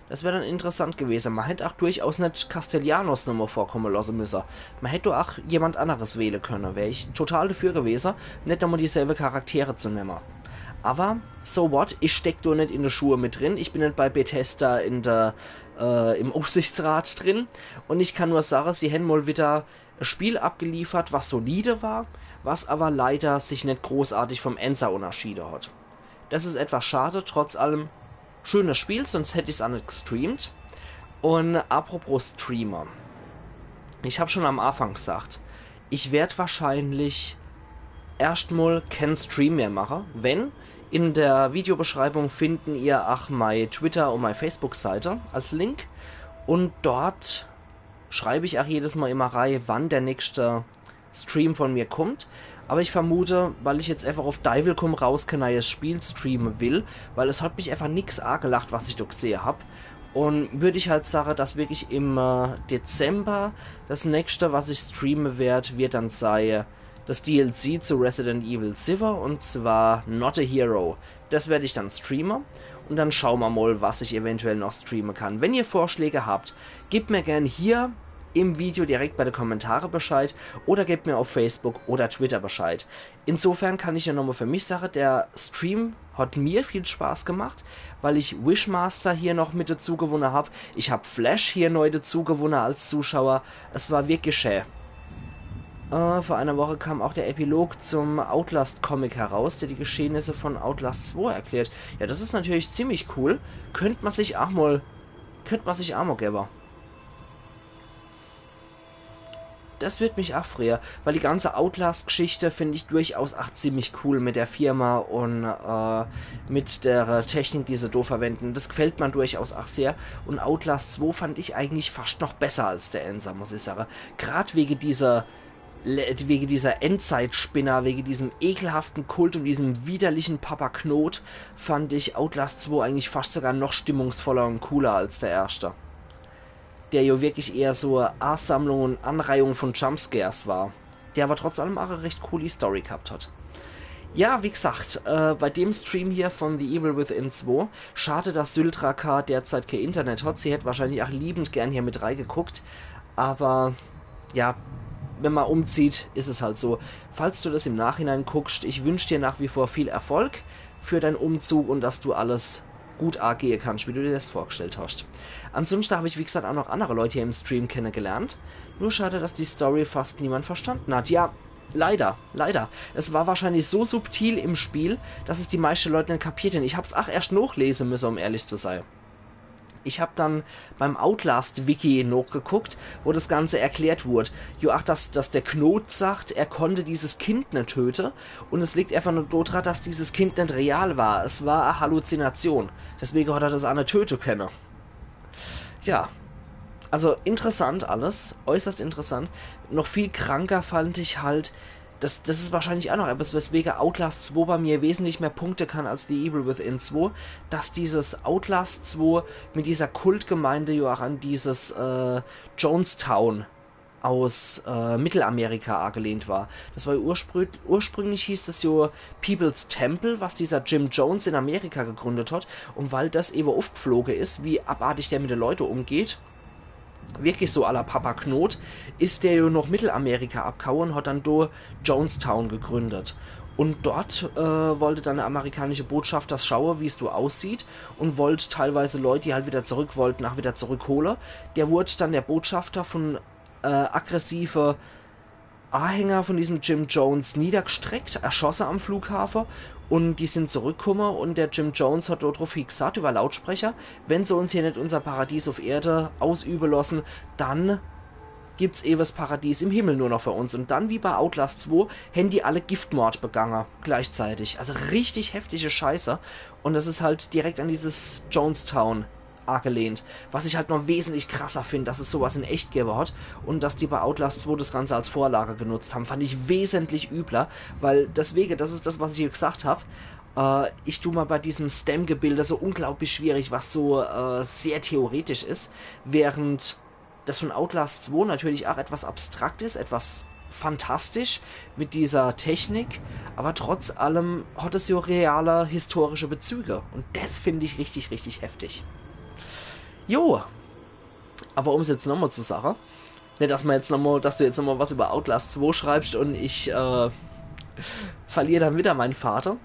Das wär dann interessant gewesen. Man hätte auch durchaus nicht Castellanos nochmal vorkommen lassen müssen. Man hätte auch jemand anderes wählen können. Wär ich total dafür gewesen, nicht nochmal dieselbe Charaktere zu nehmen. Aber so what, ich steck do net in de Schuhe mit drin. Ich bin net bei Bethesda in der, äh, im Aufsichtsrat drin. Und ich kann nur sage, sie hän mol wieder e Spiel abgeliefert, was solide war, was aber leider sich net großartig vom Enser unnerschiede hat. Das is etwas schade, trotz allem schönes Spiel, sonst hätt ich's a net gestreamt. Und apropos Streamer, ich hab schon am Anfang gesagt, ich werd wahrscheinlich erscht mol ken Stream mehr mache, wenn in der Videobeschreibung finden ihr ach mei Twitter und mei Facebook-Seite als Link. Und dort schreib ich ach jedes Mal immer rei, wann der nächste Stream von mir kommt. Aber ich vermute, weil ich jetzt einfach auf Deiwel komm raus ken neies Spiel streame will, weil es hat mich einfach nix agelacht, was ich do gsehe hab. Und würd ich halt sage, dass wirklich im äh, Dezember das nächste, was ich streame werd, wird dann sei das D L C zu Resident Evil siwwe, und zwar Not a Hero. Das werd ich dann streame und dann schaue mer mol, was ich eventuell noch streame kann. Wenn ihr Vorschläge habt, gebt mir gern hier im Video direkt bei de Kommentare Bescheid oder gebt mir auf Facebook oder Twitter Bescheid. Insofern kann ich ja nochmal für mich sage, der Stream hat mir viel Spaß gemacht, weil ich Wishmaster hier noch mit dazu gewunne hab. Ich hab Flash hier neu dazu gewunne als Zuschauer. Es war wirklich schä. Äh, vor einer Woche kam auch der Epilog zum Outlast-Comic heraus, der die Geschehnisse von Outlast zwei erklärt. Ja, das is natürlich ziemlich cool. Könnt man sich ach mol, könnt man sich ach mol gewwe. Das würd mich ach freue, weil die ganze Outlast-Geschichte find ich durchaus ach ziemlich cool mit der Firma und äh, mit der Technik, die se do verwenden. Das gefällt mir durchaus ach sehr. Und Outlast zwei fand ich eigentlich fast noch besser als der Enser, muss ich sage. Grad wege dieser Le- wege dieser Endzeitspinner, wege diesem ekelhaften Kult und diesem widerlichen Papa Knot fand ich Outlast zwei eigentlich fast sogar noch stimmungsvoller und cooler als der erschte. Der jo wirklich eher so e Ansammlung und Anreihung von Jumpscares war, der aber trotz allem ach e recht cooli Story gehabt hat. Ja, wie gesagt, äh, bei dem Stream hier von The Evil Within zwei, schade, dass Syltra K derzeit kä Internet hat. Sie hätt wahrscheinlich ach liebend gern hier mit reigeguckt, aber ja, wenn man umzieht, is es halt so. Falls du das im Nachhinein guckst, ich wünsch dir nach wie vor viel Erfolg für dein Umzug und dass du alles gut agehe kannst, wie du dir das vorgestellt hast. Ansonsten hab ich, wie gesagt, auch noch andere Leute hier im Stream kennengelernt. Nur schade, dass die Story fast niemand verstanden hat. Ja, leider, leider. Es war wahrscheinlich so subtil im Spiel, dass es die meisten Leute nicht kapiert haben. Ich hab's auch erst nachlesen müssen, um ehrlich zu sein. Ich hab dann beim Outlast-Wiki nachgeguckt, wo das Ganze erklärt wurde. Jo, ach, dass, dass der Knot sagt, er konnte dieses Kind nicht töten und es liegt einfach nur dran, dass dieses Kind nicht real war. Es war eine Halluzination. Deswegen hat er das auch nicht töten können. Ja, also interessant alles, äußerst interessant. Noch viel kranker fand ich halt, das, das ist wahrscheinlich auch noch etwas, weswegen Outlast zwei bei mir wesentlich mehr Punkte kann als The Evil Within zwei, dass dieses Outlast zwei mit dieser Kultgemeinde ja auch an dieses äh, Jonestown aus äh, Mittelamerika angelehnt war. Das war ja ursprü ursprünglich hieß das ja People's Temple, was dieser Jim Jones in Amerika gegründet hat. Und weil das eben aufgeflogen ist, wie abartig der mit den Leuten umgeht, wirklich so à la Papa Knot, ist der ja nach Mittelamerika abgehauen und hat dann do Jonestown gegründet. Und dort äh, wollte dann der amerikanische Botschafter schauen, wie es do aussieht, und wollte teilweise Leute, die halt wieder zurück wollten, auch wieder zurückholen. Der wurde dann der Botschafter von äh, aggressive Anhänger von diesem Jim Jones niedergestreckt, erschossen am Flughafen und die sind zurückgekommen und der Jim Jones hat dort drauf gesagt über Lautsprecher, wenn sie uns hier nicht unser Paradies auf Erde ausüben lassen, dann gibt's ewiges Paradies im Himmel nur noch für uns. Und dann, wie bei Outlast zwei, haben die alle Giftmord begangen, gleichzeitig. Also richtig heftige Scheiße. Und das ist halt direkt an dieses Jonestown angelehnt. Was ich halt noch wesentlich krasser finde, dass es sowas in echt gegeben hat und dass die bei Outlast zwei das Ganze als Vorlage genutzt haben, fand ich wesentlich übler, weil deswegen, das ist das, was ich gesagt habe, äh, ich tu mir bei diesem STEM-Gebilde so unglaublich schwierig, was so äh, sehr theoretisch ist, während das von Outlast zwei natürlich auch etwas abstrakt ist, etwas fantastisch mit dieser Technik, aber trotz allem hat es ja reale historische Bezüge und das finde ich richtig, richtig heftig. Jo, aber um's jetzt nochmal zu sagen, nicht, dass man jetzt nochmal, dass du jetzt nochmal was über Outlast zwei schreibst und ich äh, verliere dann wieder meinen Vater.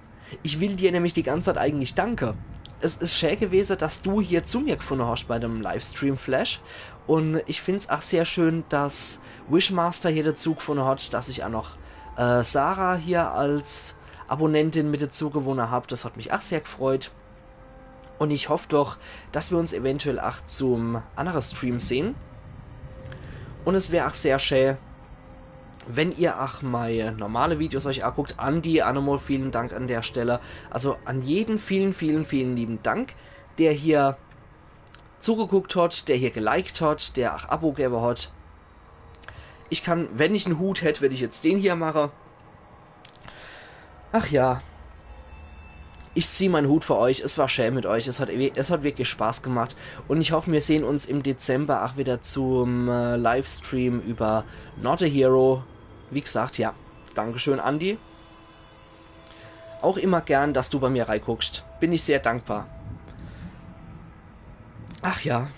Ich will dir nämlich die ganze Zeit eigentlich danke. Es is schä gewese, dass du hier zu mir gefunne hosch bei dem Livestream, Flash. Un ich find's ach sehr schön, dass Wishmaster hier dazu gefunne hat, dass ich ach noch äh, Sarah hier als Abonnentin mit dazu gewunne hab. Das hat mich ach sehr gefreut. Un ich hoff doch, dass wir uns eventuell ach zum annere Stream sehen. Un es wär ach sehr schä, wenn ihr ach mei normale Videos euch aguckt. Andi, ach nochmal vielen Dank an der Stelle. Also an jeden vielen, vielen, vielen lieben Dank, der hier zugeguckt hat, der hier geliked hat, der ach Abo gewwe hat. Ich kann, wenn ich en Hut hätt, würd ich jetzt den hier mache. Ach ja. Ich zieh mein Hut vor euch. Es war schä mit euch. Es hat, es hat wirklich Spaß gemacht. Un ich hoff, wir sehen uns im Dezember ach wieder zum äh, Livestream über Not a Hero. Wie gesagt, ja. Dankeschön, Andi. Auch immer gern, dass du bei mir reiguckst. Bin ich sehr dankbar. Ach ja.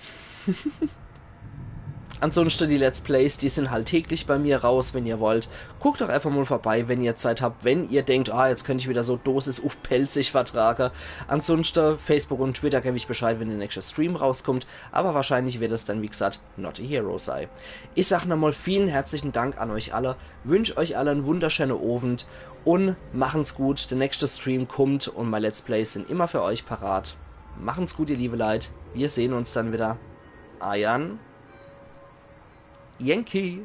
Ansonsten die Let's Plays, die sind halt täglich bei mir raus, wenn ihr wollt. Guckt doch einfach mal vorbei, wenn ihr Zeit habt, wenn ihr denkt, ah, jetzt könnt ich wieder so Dosis uff Pälzisch vertrage. Ansonsten Facebook und Twitter geb ich Bescheid, wenn der nächste Stream rauskommt. Aber wahrscheinlich wird es dann, wie gesagt, Not a Hero sei. Ich sag nochmal vielen herzlichen Dank an euch alle, wünsch euch alle en wunderschöne Owend un machen's gut. Der nächste Stream kommt un mei Let's Plays sind immer für euch parat. Machen's gut, ihr liebe Leit. Wir sehen uns dann wieder. Ayan Yankee.